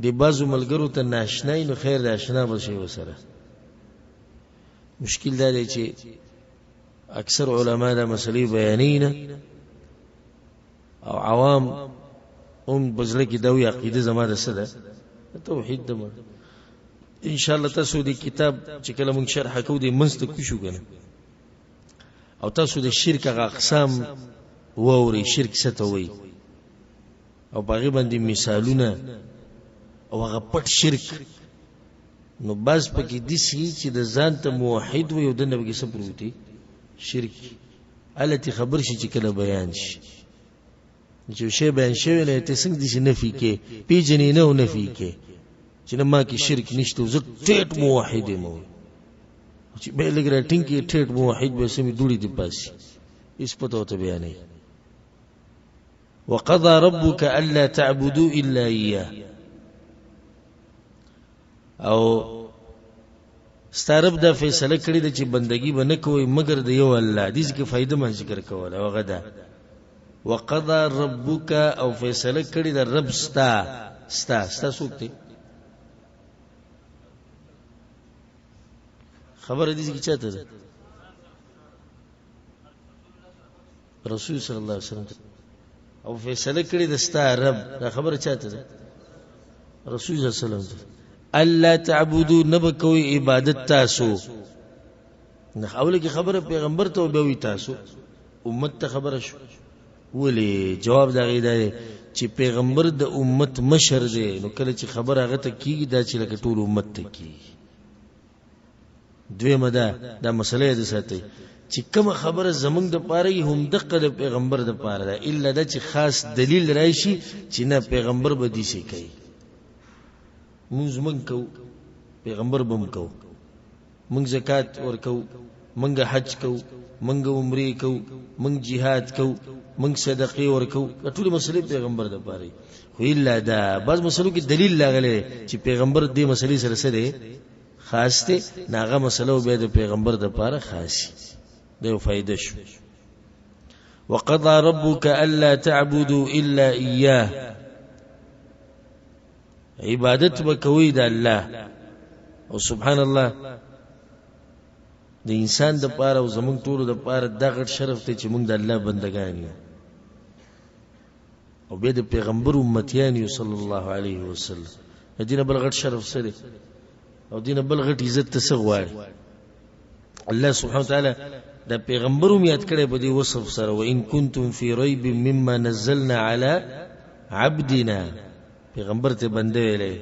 د بعضو ملګرو ته ناشنا وي نو خیر د اشنا به شي ورسره. مشکل دا دی چې اکثر علما دا مسلې بیانوي نه، او عوام هم په زړه کې دا وایي عقیده زما د څه ده؟ توحید ده. ان شاء الله تاسو دې کتاب چې کله موږ شرح کوو دې منځ ته کوشو کنه، او تاسو د شرک هغه اقسام واورئ، شرک څه ته وایي او په هغې باندې مثالونه او هغه پټ شرک. نو بعض پکې داسې چې د ځان ته موحد وي او دننه پکې څه پروت وي؟ شرک. هله ترې خبر شي چې کله بیان شي، چې شی بیان شوی نه ته څنګه داسې نفي کې پېژنې نه او نفي کې چې نه ما کې شرک نشته، زه ټیټ موحد یم. چې به لږ راټینګ کې ټیټ موحد به سمې دوړي دي پاسي، هېڅ پته ورته بیا نه. وقضى ربك ألا تعبدوا إلا إياه. او ستا رب دا فیصله کړې ده چې بندگی به نه کوئ مګر د یو الله. دې ځکه فایده ما ذکر کوله، او هغه ده وقضى ربك، او فیصله کړې ده رب ستا. ستا ستا څوک دی؟ خبره دې کې چاته ده؟ رسول صلی الله علیه وسلم. او فیصله کړې ده ستا رب، دا خبره چاته ده؟ رسول صلی الله علیه وسلم. الا تعبدو، نه به کوئ عبادت تاسو. نه اوله کې خبره پیغمبر ته به وي، تاسو امت ته خبره شو. ولې؟ جواب دا غي دی چې پیغمبر د امت مشر دی، نو کله چې خبره هغه ته کیږي دا چې لکه ټول امت ته کیږي. دویمه ده دا مسله یې ساتي چې کومه خبره زمونږ د پاره یې هم دقه د پیغمبر د پاره ده، الا دا چې خاص دلیل راشي چې نه پیغمبر به دې شي کوي. مونږ مونږ کوو، پیغمبر به هم کوو، مونږ زکات ورکوو، مونږ حج کوو، مونږ عمرې کوو، مونږ جهاد کوو، مونږ صدقې ورکوو، دا ټولې مسلې پیغمبر د پاره. خو الا دا بعض مسلو کې دلیل راغلی چې پیغمبر دې مسلې سره څه دی؟ خاص دی، نو هغه مسله بیا د پیغمبر د پاره خاص دی، یو فایده شو. وقضى ربك ألا تعبدوا إلا إياه. عبادت به کوئ د الله. او سبحان الله، د انسان د پاره او زمونږ ټولو د پاره دا غټ شرف دی چې مونږ د الله بندگان یو او بیا د پیغمبر امتیان یو صلی الله علیه وسلم. د دینه بل غټ شرف څه دی؟ او دینه بل غټ عزت ته څه غواړي؟ الله سبحانه وتعالی دا پیغمبر هم یاد کړی په دې وصف سره، وان کنتم فی ریب مما نزلنا علی عبدنا، پیغمبر ته بنده ویلی.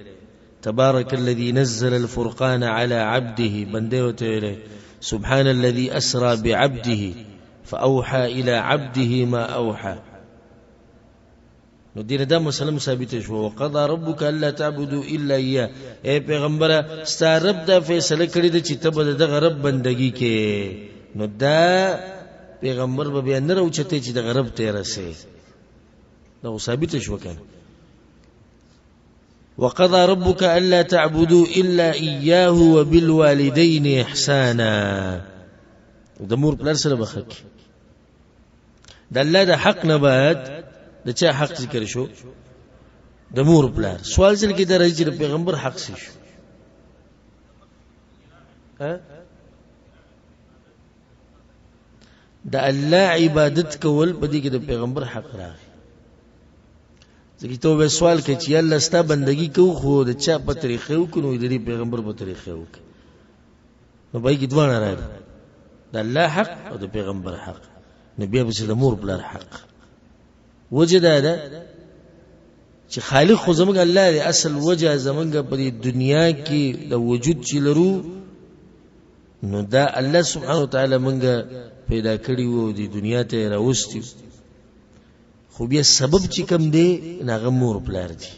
تبارك الذي نزل الفرقان على عبده، بنده ورته ویلی. سبحان الذي اسرى بعبده فأوحى إلى عبده ما أوحى. نو دینه دا مسله ثابته شو. وقضى ربك الا تعبدوا الا اياه. اے پیغمبره، ستا رب دا فیصله کړې ده چې ته به دغه رب بندگی کې. نو دا پیغمبر به بیا نه راوچتې چې دغه رب ته رسې. دا خو ثابته شو کنه. وقضى ربك الا تعبدوا الا اياه وبالوالدين احسانا. د مور پلار سره بخک د الله د حق نه بعد د چا حق ذکر شو؟ د مور پلار. سوال ځل کې د راځي چې پیغمبر حق څه شو؟ ها، د الله عبادت کول، په دې کې د پیغمبر حق راغی. ځکه ته به سوال کوي چې الله ستا بندگی کو، خو د چا په طریقې وکړو؟ د دې پیغمبر په طریقې وکړو. نو پای کې دواړه راغلي، د الله حق او د پیغمبر حق. نو بیا به د مور پلار حق. وجه دا ده چې خالق خو زموږ الله دی. اصل وجه زموږ په دې دنیا کې د وجود چې لرو، نو دا الله سبحانه وتعالی موږ پیدا کړی وو، د دنیا ته راوستي. خو بیا سبب چې کوم دی، هغه مور پلار دی.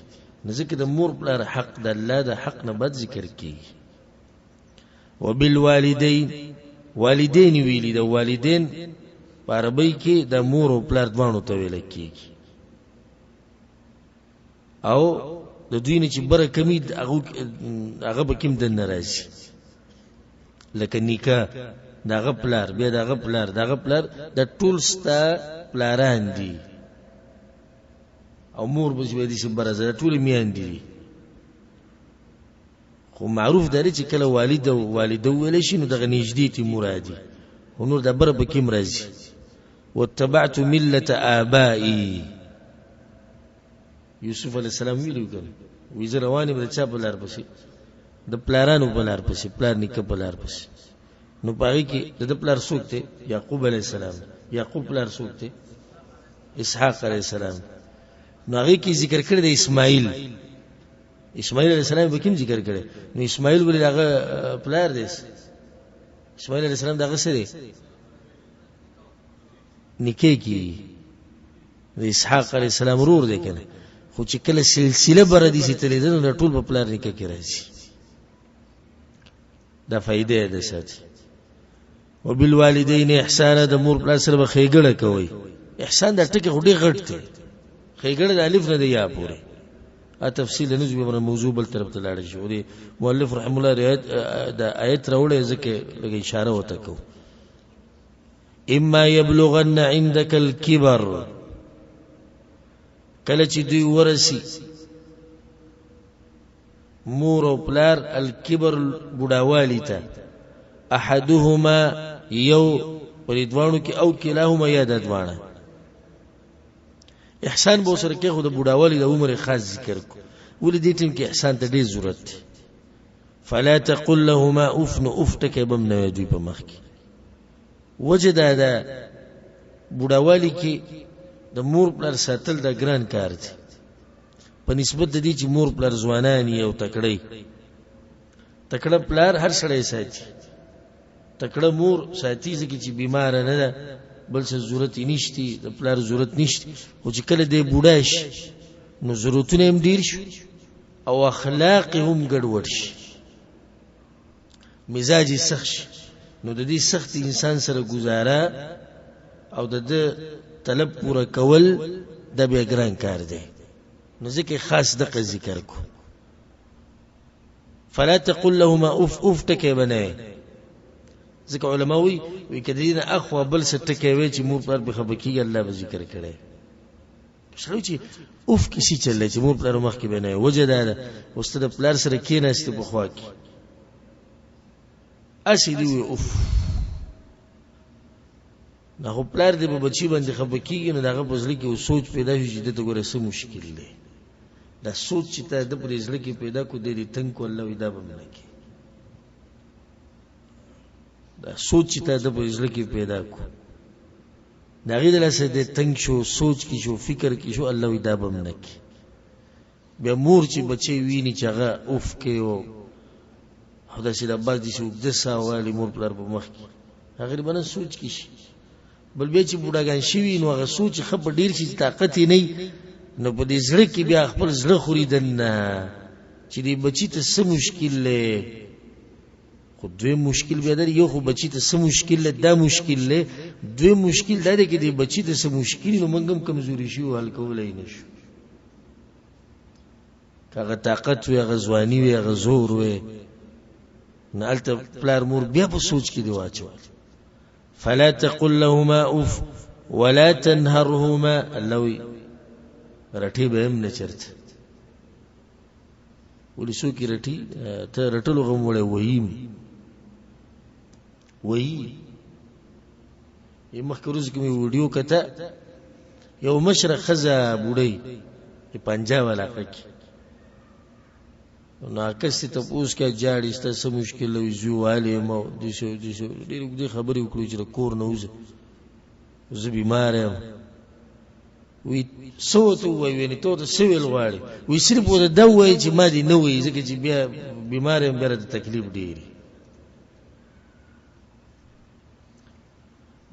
نو ځکه د مور پلار حق د الله د حق نه بعد ذکر کیږي. وبالوالدین، والدین ویلی. د والدین په عربی کې د مور او پلار دواړو ته ویل کیږي، او د دوی نه چې بره کمی هغه به کم د ناراضي، لکه نیکه، دغه پلار، بیا دغه پلار، دغه پلار، د ټول ستا پلاران دي. او مور به چې دې بره زره ټول میان دي. خو معروف دی چې کله والد او والده ویل شي، نو دغه نږدې تی مرادي، خو نور د بره پکې مرضي. واتبعت ملت آبائي، یوسف علیه السلام ویلو کنه، وی زه روان یم د چا په لار پسې؟ د پلارانو په لار پسې، پلار نیکه په لار پسې. نو په هغې کې د ده پلار څوک دی؟ یعقوب علیه السلام. یعقوب پلار څوک دی؟ اسحاق علیه السلام. نو هغې کې ذکر کړی دی اسماعیل. اسماعیل علیه السلام به کوم ذکر کړی؟ نو اسماعیل ولې هغه پلار دی؟ اسماعیل علیه السلام دغه څه دی؟ نیکه کی د اسحاق علیه السلام ورور دی کنه. خو چې کله سلسله بره دي چې تلې ده، نو ټول په پلار نیکه کې راځي. دا فائدې ده ساتي. وبالوالدین احسان، د مور پلار سره به ښېګڼه کوئ. احسان دا ټکی خو ډېر غټ دی. ښېګڼه د الف نه دی یا پورې ا تفصیل نه ځو، به موضوع بل طرف ته لاړ شي. دی مؤلف رحم الله روایت د آیت راوړی، ځکه لږ اشاره وته کو. اما يبلغن عندك الكبر، کله چې دوی ورسی مور او پلار الکبر بوډاوالي ته، احدهما یو پر دواړو کې، او کلاهما یا د دواړه، احسان به سره کې. خو د بوډاوالي د عمر خاص ذکر کو. ولې دې ټیم کې احسان ته ډېر ضرورت دی؟ فلا تقل لهما اف، نو اف ټکی به هم نه دوی په مخ کې. وجه دا ده، بوډاوالي کې د مور پلار ساتل د ګران کار دی، په نسبت د دې چې مور پلار ځوانان یې او تکړه. تکړه پلار هر سړی ساتي، تکړه مور ساتي، ځکه چې بیمار نه ده، بل څه ضرورت یې نشتی، د پلار ضرورت نشتی. خو چې کله دی بوډا شي، نو ضرورتونه هم ډېر شي او اخلاق هم ګډوډ شي، مزاج یې سخت شي. نو د دې سخت انسان سره گزاره او د ده طلب پوره کول دا بیا ګران کار دی. نو ځکه خاص دقه ذکر کو، فلا تقل لهما اف. اف ټکی به نه، ځکه علما وایي، وایي که د دې نه اخوا بل څه ټکی وی چې مور پلار پرې خفه کېږي، الله به ذکر کړی. سړی چې اوف کیسې چللی چې مور پلار مخکې به نه. وجه دا ده، اوس ته د پلار سره کېناستې په خوا کې، هسې دې ووایي اوف، دا خو پلار دې په بچي باندې خفه کېږي. نو د هغه په زړه کې یو سوچ پیدا شي چې ده ته ګوره څه مشکل دی. دا سوچ چې تا د په زړه کې پیدا کو، دی دې تنګ کو. الله وایي دا به هم نه کوي. دا سوچ چې تا د په زړه کې پیدا کو، د هغې د لاسه دی تنګ شو، سوچ کې شو، فکر کې شو، الله وایي دا به هم نه کوي. بیا مور چې بچی ویني چې هغه اوف کوي او داسې د عباس داسې اوږده ساه والي مور پلار په مخ کې، هغه به نه سوچ کې شي. بل بیا چې بوډاګان شوي نو هغه سوچ ښه په ډېر شي چې طاقت یې نه وي، نو په دې زړه کې بیا خپل زړه خوري دننه چې دې بچي ته څه مشکل دی. خو دویم مشکل بیا دا دی، یو خو بچي ته څه مشکل دی، دا مشکل دی. دویم مشکل دا دی چې دې بچي ته څه مشکل، نو موږ هم کمزوري شو، حل کولی نه شو. که هغه طاقت وي، هغه ځواني وي، هغه زور وي، نو هلته پلار مور بیا په سوچ کې دی واچول. فلا تقل لهما اف ولا تنهرهما، الله وی رټي به هم نه چرته. ولې څوک یې رټي؟ ته رټلو غم وړی وهیم وهي. یې مخکې ورځ کې مې ویډیو کته، یو مشره ښځه بوډۍ د پنجاب علاقه کې، نو کس ته تپوس کوي جاړي ستا څه مشکل وي، زوی والي یم او داسې او داسې ډېرې اوږدې خبرې وکړو چې د کور نه وځه، زه بیمار یم. وی څه ورته ووایي؟ یعنې ته ورته څه ویل غواړې؟ وی صرف ورته دا ووایي چې ما دې نه وایي، ځکه چې بیا بیمار یم، بیا راته تکلیف ډېر.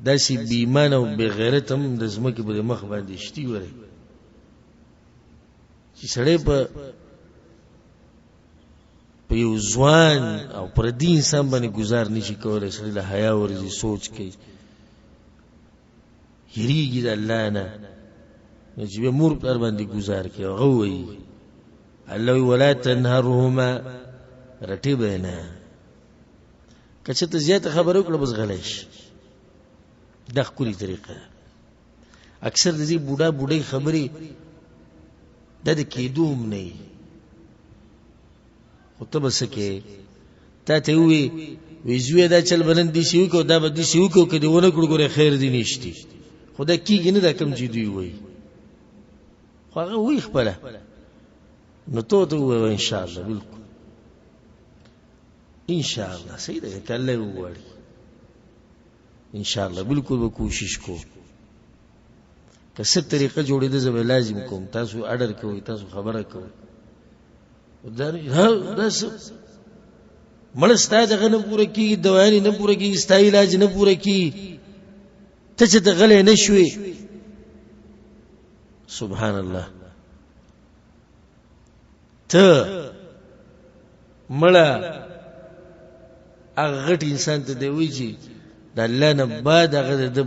داسې بې ایمانه او بې غیرت هم د ځمکې په مخ باندې شتي وری چې سړی په یو ځوان او پردي انسان باندې ګزار نشي کولی، سړی له حیا ورځي، سوچ کوي، یریږي د الله نه، نو چې بیا مور پلار باندې ګزار کوي، هغه وایي الله وایي ولا تنهرهما، رټې به نه. که چېرته زیاته خبره وکړه بس غلی شي. دا ښکلې طریقه ده. اکثر د دې بوډا بوډۍ خبرې دا د کېدو هم نه وي، خو ته به څه کوې؟ تا ته ووایي وی زویه دا چل به نن داسې وکړو، دا به داسې وکړو، که دې ونه کړو ګورې خیر دې نشتي. خو دا کېږي نه، دا کوم چې دوی وایي، خو هغه وایي خپله، نو ته ورته ووایه انشاءالله، بلکل ان شاء الله صحیح ده، که الله وغواړي ان شاء الله بالکل به کوشش کو. که څه طریقه جوړېده زه به لازم کوم، تاسو اډر کوئ، تاسو خبره کوئ. دا دا مړه ستا دغه نه پوره کېږي، دوايانې نه پوره کېږي، ستا علاج نه پوره کېږي، ته چې ته غلی نه شوې. سبحان الله، ته مړه هغه غټ انسان ته دی وایي چې د الله نه بعد هغه د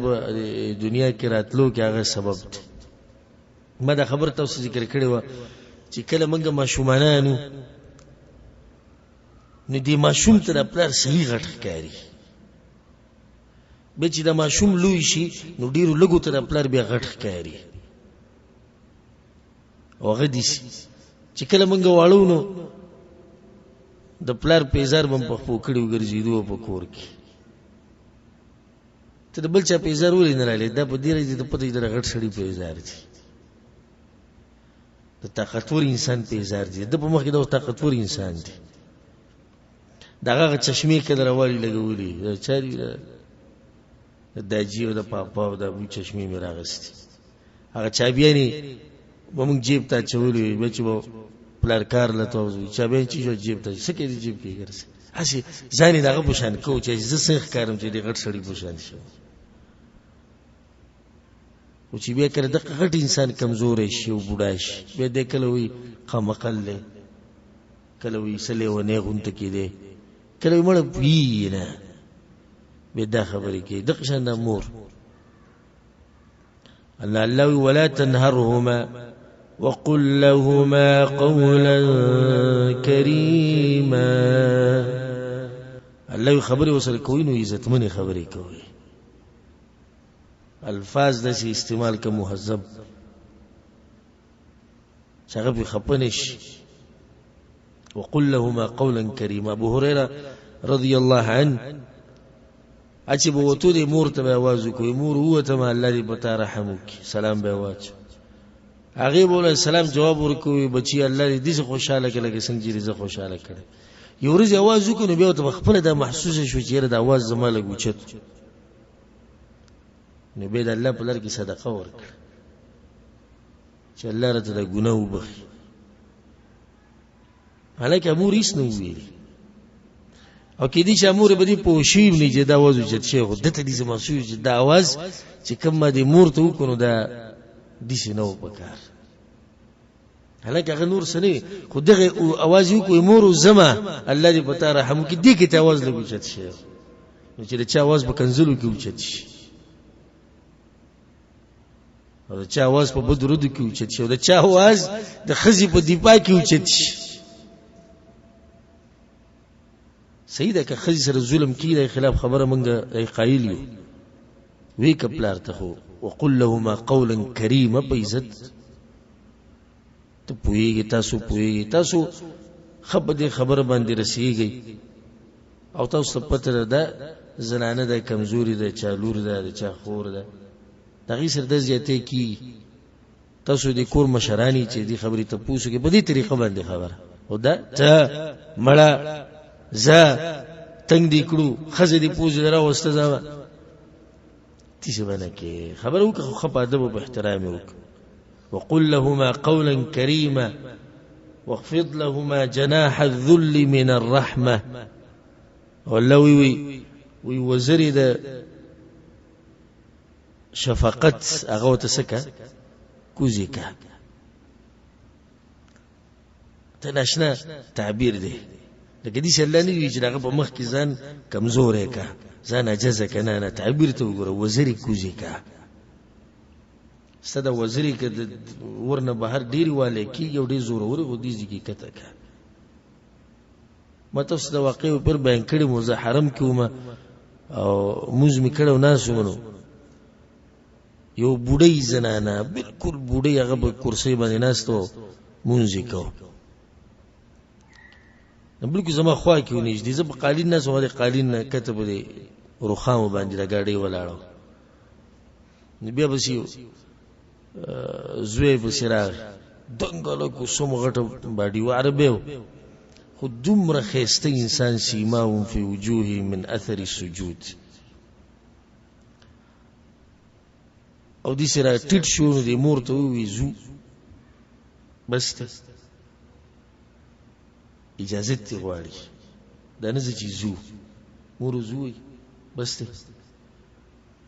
دنیا کې راتلو کې هغه سبب دی. ما دا خبره تاسو ذکر کړې وه چې کله موږ ماشومانانو نو دې ماشوم ته د پلار صحیح غټ ښکاري، بیا چې د ماشوم لوی شي نو ډېرو لږو ته د پلار بیا غټ ښکاري. او هغه دي چې کله موږ واړو نو د پلار پیزار به په خپو کړي وګرځېدو په کور کې. ته د بل چا پیزار ولې نه رالې؟ دا په دې راځي ته پته د غټ سړي پیزار دی، د طاقتور انسان پیزار دی، د په مخ کې د طاقتور انسان دی. دغه چشمې کله راوالي لګولي، دا چا دي؟ د داجي او د پاپا او د ابو چشمې مې راغستي. هغه چابیانې به موږ جیب ته اچولې وې، بیا چې به پلار کار له ته وځو، چابیانې چې شو جیب ته څه کوي، جیب کې ګرځي، هسې ځان یې د هغه په شان کوو چې زه څنګه ښکارم چې د غټ سړي په شان شم. خو چې بیا کله دغه غټ انسان کمزوری شي او بوډا شي، بیا دی کله وایي قمقل دی، کله وایي څه لېونی غونته کې دی، کله وایي مړه پوهېږي نه، بیا دا خبرې کوي. دغه شان د مور الله الله ولا تنهرهما وقل لهما قولا كريما. الله خبرې وسره کوي نو عزتمنې خبرې کوي، الفاظ داسې استعمال که مهذب چې هغه پرې خفه نه شي. وقل لهما قولا كريما. ابو هريره رضی الله عنه چې به وتو دی مور ته به आवाज وکړي، مور ووته ما الله دې په تا رحم وکړي، سلام به واچو. هغې به وله سلام جواب ورکوي، بچي الله دې داسې خوشحاله کړه لکه څنګه چې دې زه خوشحاله کړی. یو ورځ आवाज وکړو نو بیا ورته خپله دا محسوسه شو چې یاره دا आवाज زما لږ اوچت، نو بیا د الله په لار کې صدقه ورکړه چې الله راته دا ګناه وبخښي. حالانکه مور هیڅ نه ویلي او کې دي چې مور به دې پوه شي نه چې دا اواز اوچت شي، خو دته دې زما شو چې دا اواز چې کوم ما دې مور ته وکړو دا داسې نه و پکار. حالانکه هغه نور څه نه وي، خو دغه اواز یې وکړو، مور زما الله دې په تا رحم وکړي، دې کې ته اواز لږ اوچت شي. نو چې د چا اواز په کنځلو کې اوچت شي، او د چا اواز په بدو ردو کې اوچت شي، او د چا اواز د ښځې په دفاع کې اوچت شي. صحیح ده که ښځې سره ظلم کیږي، د خلاف خبره مونږ قایل یو، وی که پلار ته خو وقل لهما قولا کریما، په عزت ته پوهېږي، تاسو پوهېږئ، تاسو ښه په دې خبره باندې رسېږئ، او تاسو ته پته ده دا زنانه ده، کمزوري ده، چا لور ده، د چا خور ده، د هغې سره دا زیاتی کېږي. تاسو د کور مشران یې چې دې خبرې ته پوه شئ، په دې طریقه باندې خبره او دا ته مړه زه تنګ دې کړو، ښځه دې پوزې راوسته، زما داسې به نه کې خبره وکړه، خو ښه په ادب او په احترام یې وکړه. وقل لهما قولا كريما واخفض لهما جناح الذل من الرحمة. والله وی وی وی وزري د شفقت هغه ورته څه که کوزې که ته ناشنا تعبیر دی، لکه داسې الله نه وي چې د هغه په مخ کې ځان کمزوری که ځان عاجزه که، نه نه، تعبیر ته وګوره، وزرې کوزې که. ستا د وزرې که د ور نه بهر ډېرې والی کېږي او ډېر زورورې، خو دې ځای کې کته که. ما تاسو د واقعې پر بیان کړی مو، زه حرم کې وم او مونځ مې کړی او ناست وم، نو یو بوډۍ زنانه بالکل بوډۍ هغه په کرسۍ باندې ناسته وه، مونځ یې کوه، نو بالکل زما خوا کې ونږدې، زه په قالین ناست وم، د قالین نه کته په دې رخامو باندې د ګاډۍ ولاړه وه. نو بیا پسې زوی پسې راغی، دنګ هلک و، څومره غټه باډي وه، عربی و، خو دومره ښایسته انسان، سیماهم فی وجوههم من اثر السجود، او داسې را ټیټ شو، نو دې مور ته وویل ځو، بس دی اجازت دې غواړي، دا نه ځه چې ځو، مور ځو وایي بس دی،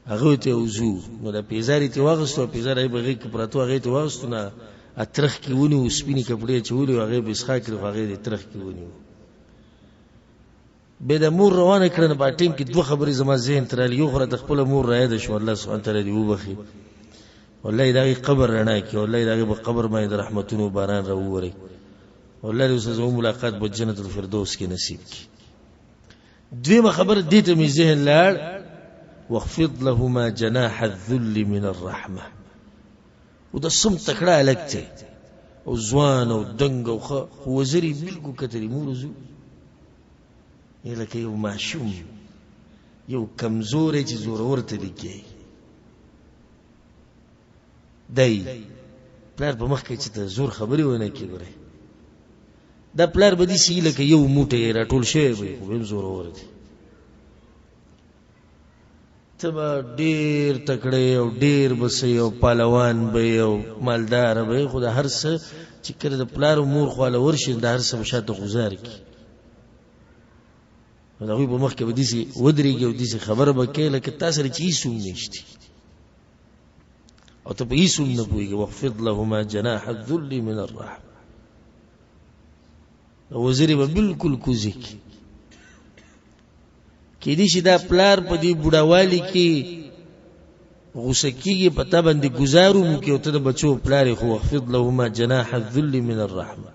هغه ته وځو. نو د پیزارې ته واغستو، پیزار یې په غېږ کې پرتو، هغې ته واغستو، نه اترخ کې ونیو، سپینې کپړې اچولې وې، هغې به اسخا کړې، خو هغې د ترخ کې ونیو. بیا د مور روانه کړه، نو په ټیم کې دوه خبرې زما ذهن ته راغلې، یو خو راته خپله مور رایاده شوه، الله سبحانه وتعالی دې وبخښي، والله د هغې قبر رڼا کړي، والله د هغې په قبر باندې د رحمتونو باران راووري، والله دې ورسره زموږ ملاقات په جنت الفردوس کې نصیب کړي. دویمه خبره دې ته مې ذهن لاړ، واخفض لهما جناح الذل من الرحمه. او دا سم تکړه هلک دی او ځوان او دنګ او ښه، خو وزرې بالکل کتلې، مور ځو لکه یو ماشوم، یو کمزوری چې زورور ته لګي دی. پلار په مخ کې چې ته زور خبرې ونه کړې، ګورې دا پلار به داسې لکه یو موټی راټول شوی وي، خو به هم زورور دی. ته به ډېر تکړه او ډېر به څه او پهلوان به یې او مالدار به یې، خو د هر څه چې کله د پلار او مور خواله ورشي، د هر څه به شاته غوځار کړي. نو د هغوی په مخ کې به داسې ودرېږي او داسې خبره به کوي لکه تا سره چې هېڅ هم نشته او ته په هېڅ هم نه پوهېږې. واخفض لهما جناح الذل من الرحمة. وزرې به بالکل کوزې کړي. کېدای شي دا پلار په دې بوډاوالي کې غوسه کېږي، په تا باندې ګزار وکړي او ته د بچو پلار یې، خو واخفض لهما جناح الذل من الرحمة،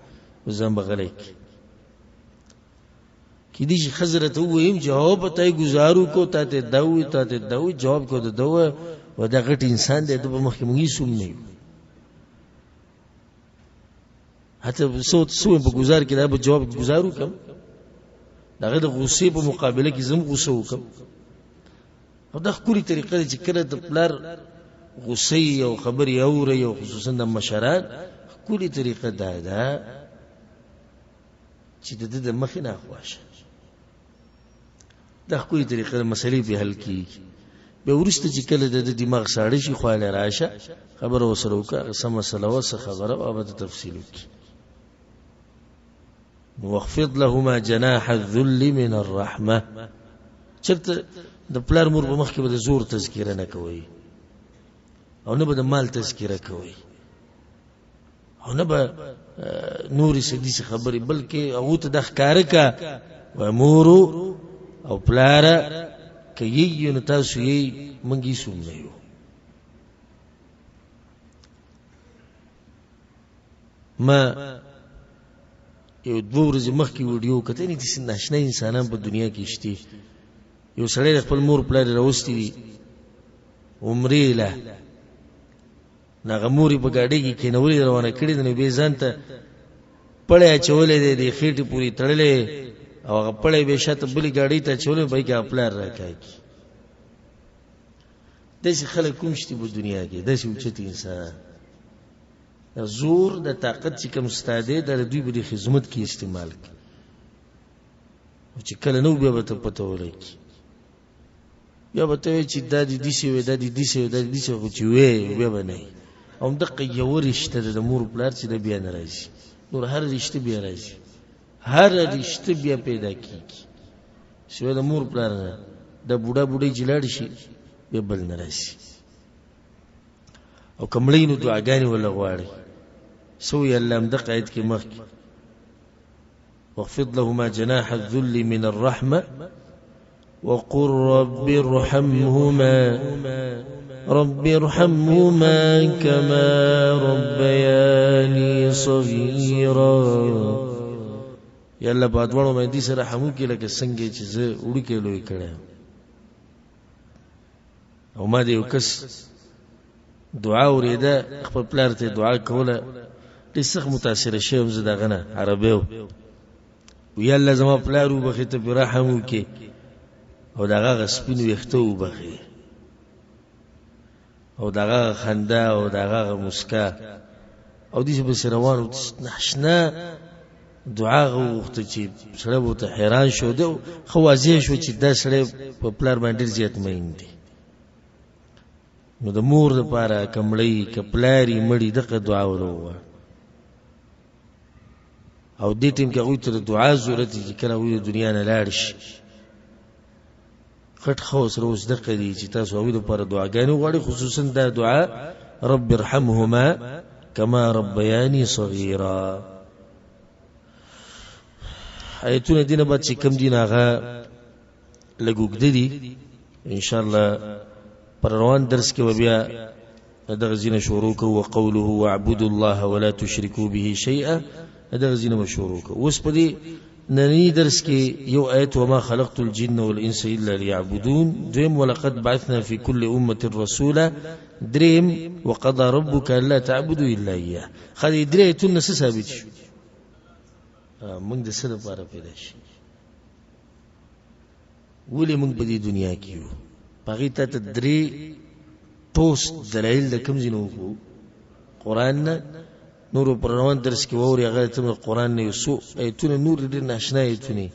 ځان به غلی کړي. کېدای شي ښځه راته ووايي چې هو په تا یې ګزار وکړو، تا ته دا ووایي، تا ته دا ووایي، جواب کړو ته دا ووایه، و دا غټ انسان دی، ده په مخ کې موږ هېڅ هم نه یو. حتی څو څو په گزار کې دا به جواب گزار وکم، دغه د غصې په مقابله کې زم غصه وکم. او دا ښکلې طریقه ده چې کله د پلار غصې او خبرې اوري، او خصوصا د مشران، ښکلې طریقه دا ده چې د ده د مخې نه خواشه. دا ښکلې طریقه د مسلې په حل کېږي. بیا وروسته چې کله د ده دماغ ساړه شي، خواله راشه، خبره ورسره وکړه، هغه څه مسله وه، څه خبره وه، هغه به تفصیل وکړي. واخفض لهما جناح الذل من الرحمه. چرته د پلار مور په مخ کې به د زور تذکره نه کوي، او نه به د مال تذکره کوي، او نه به نورې څه داسې خبرې، بلکې هغو ته دا ښکاره که وایه مورو او پلاره که یی نو تاسو یی، موږ هېڅ هم نه یو. ما یو دوه ورځې مخکې ویډیو کتل، یعنې داسې ناشنا انسانان په دنیا کې شته. یو سړی د خپل مور پلار یې راوستي دي عمرې له، نو هغه مور یې په ګاډۍ کې کښېنولې روانه کړې ده، نو بیا یې ځان ته پړی اچولی دی، د خېټې پورې تړلی، او هغه پړی بیا شاته بلې ګاډۍ ته اچولی، په هغې کې هغه پلار راکاږي. داسې خلک کوم شته په دنیا کې، داسې اوچت انسانان. دا زور د طاقت چې کوم ستا دی، دا د دوی په دې خدمت کې استعمال کړي، او چې کله نو بیا به ته پته ولګي، بیا به ته وایې چې دا دې داسې وی، دا دې داسې وی، دا دې داسې، خو چې وی بیا به نه وي. او همدقه یوه رشته ده د مور پلار چې دا بیا نه راځي، نور هر رشته بیا راځي، هر رشته بیا پیدا کېږي سوی د مور پلار نه. دا بوډا بوډۍ چې لاړ شي بیا بل نه راځي. او که مړی نو دعاګانې وله غواړي. څه وایي الله همدغه آیت کې مخکې، واخفض لهما جناح الذل من الرحمة وقل رب ارحمهما رب ارحمهما كما ربياني صغيرا. یا الله په دواړو باندې سره رحم وکړي لکه څنګه چې زه وړوکی لوی کړی. او ما د یو کس دعا اورېده، خپل پلار ته دعا کوله، ډېر سخت متاثره شوی یم زه د هغه نه، عربی و. وی الله زما پلار وبخښي، ته پرې رحم وکړې، او د هغه سپین ویښته وبخښي، او د هغه خندا، او د هغه مسکا، او داسې پسې روان و. ناشنا دعا وغوښته چې سړی به ورته حیران شو. دی ښه واضح شو چې دا سړی په پلار باندې ډېر زیات مین دی. نو د مور دپاره که مړی که پلار یې مړي دغه دعا ور وغواړه. او دې ټیم کې هغوی ته د دعا ضرورت دی چې کله هغوی د دنیا نه لاړ شي، غټ ښه ورسره اوس دقه دي چې تاسو هغوی دپاره دعاګانې وغواړئ، خصوصا دا دعا رب ارحمهما کما ربیانی صغیرا. آیتونه دینه بعد چې کوم دي هغه لږ اوږده دي، ان شاء الله پر روان درس کې به بیا دغه ځینه شروع کوو. وقوله واعبدوا الله ولا تشركوا به شيئا، دغه ځینه به شروع کوو. اوس په دې ننني درس کې یو آیت وما خلقت الجن والانس الا ليعبدون، دویم ولقد بعثنا في كل امه رسولا، دریم وقضى ربك الا تعبدوا الا اياه. ښه دې درې آیتونه څه ثابت شو؟ موږ د څه لپاره پیدا شو؟ ولې موږ په دې دنیا کې یو؟ په هغې تا ته درې ټوس دلایل د کوم ځای نه وښو؟ قرآن نه. نورو پر روان درس کې واوري، هغه ته قرآن نه یو څو ایتونه نور ډېر ناشنا ایتونه،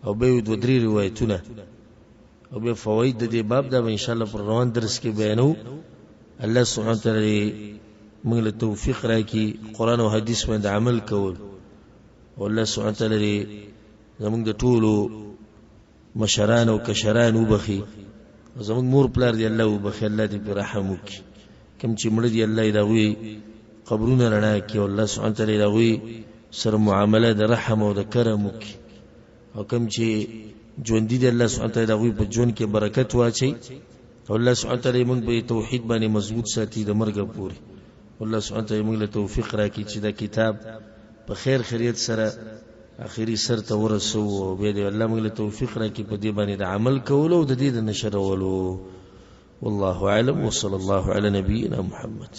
او بیا یو دوه درې روایتونه، او بیا فواید د دې باب، دا به انشاءالله پر روان درس کې بیانوو. الله سبحانه وتعالی موږ له توفیق راکړي قرآن او حدیث باندې عمل کول، او الله سبحانه وتعالی زموږ د ټولو مشران او کشران وبخي، زموږ مور پلار دی الله وبخي، الله دې په رحم وکړي. کوم چې مړه دي الله یې د هغوی قبرونه رڼا کړي، او الله سبحانه وتعالی د هغوی سره معامله د رحم او د کرم وکړي. او کوم چې ژوندي دي الله سبحانه وتعالی د هغوی په ژوند کې برکت واچوي، او الله سبحانه وتعالی موږ په توحید باندې مضبوط ساتي د مرګه پورې. الله سبحانه وتعالی موږ له توفیق راکړي چې دا کتاب په خیر خیریت سره اخري سر ته ورسوو، او بیا دې الله موږ له توفیق راکړي په دې باندې د عمل کولو او د دې د نشرولو. والله اعلم، وصلى الله على نبينا محمد.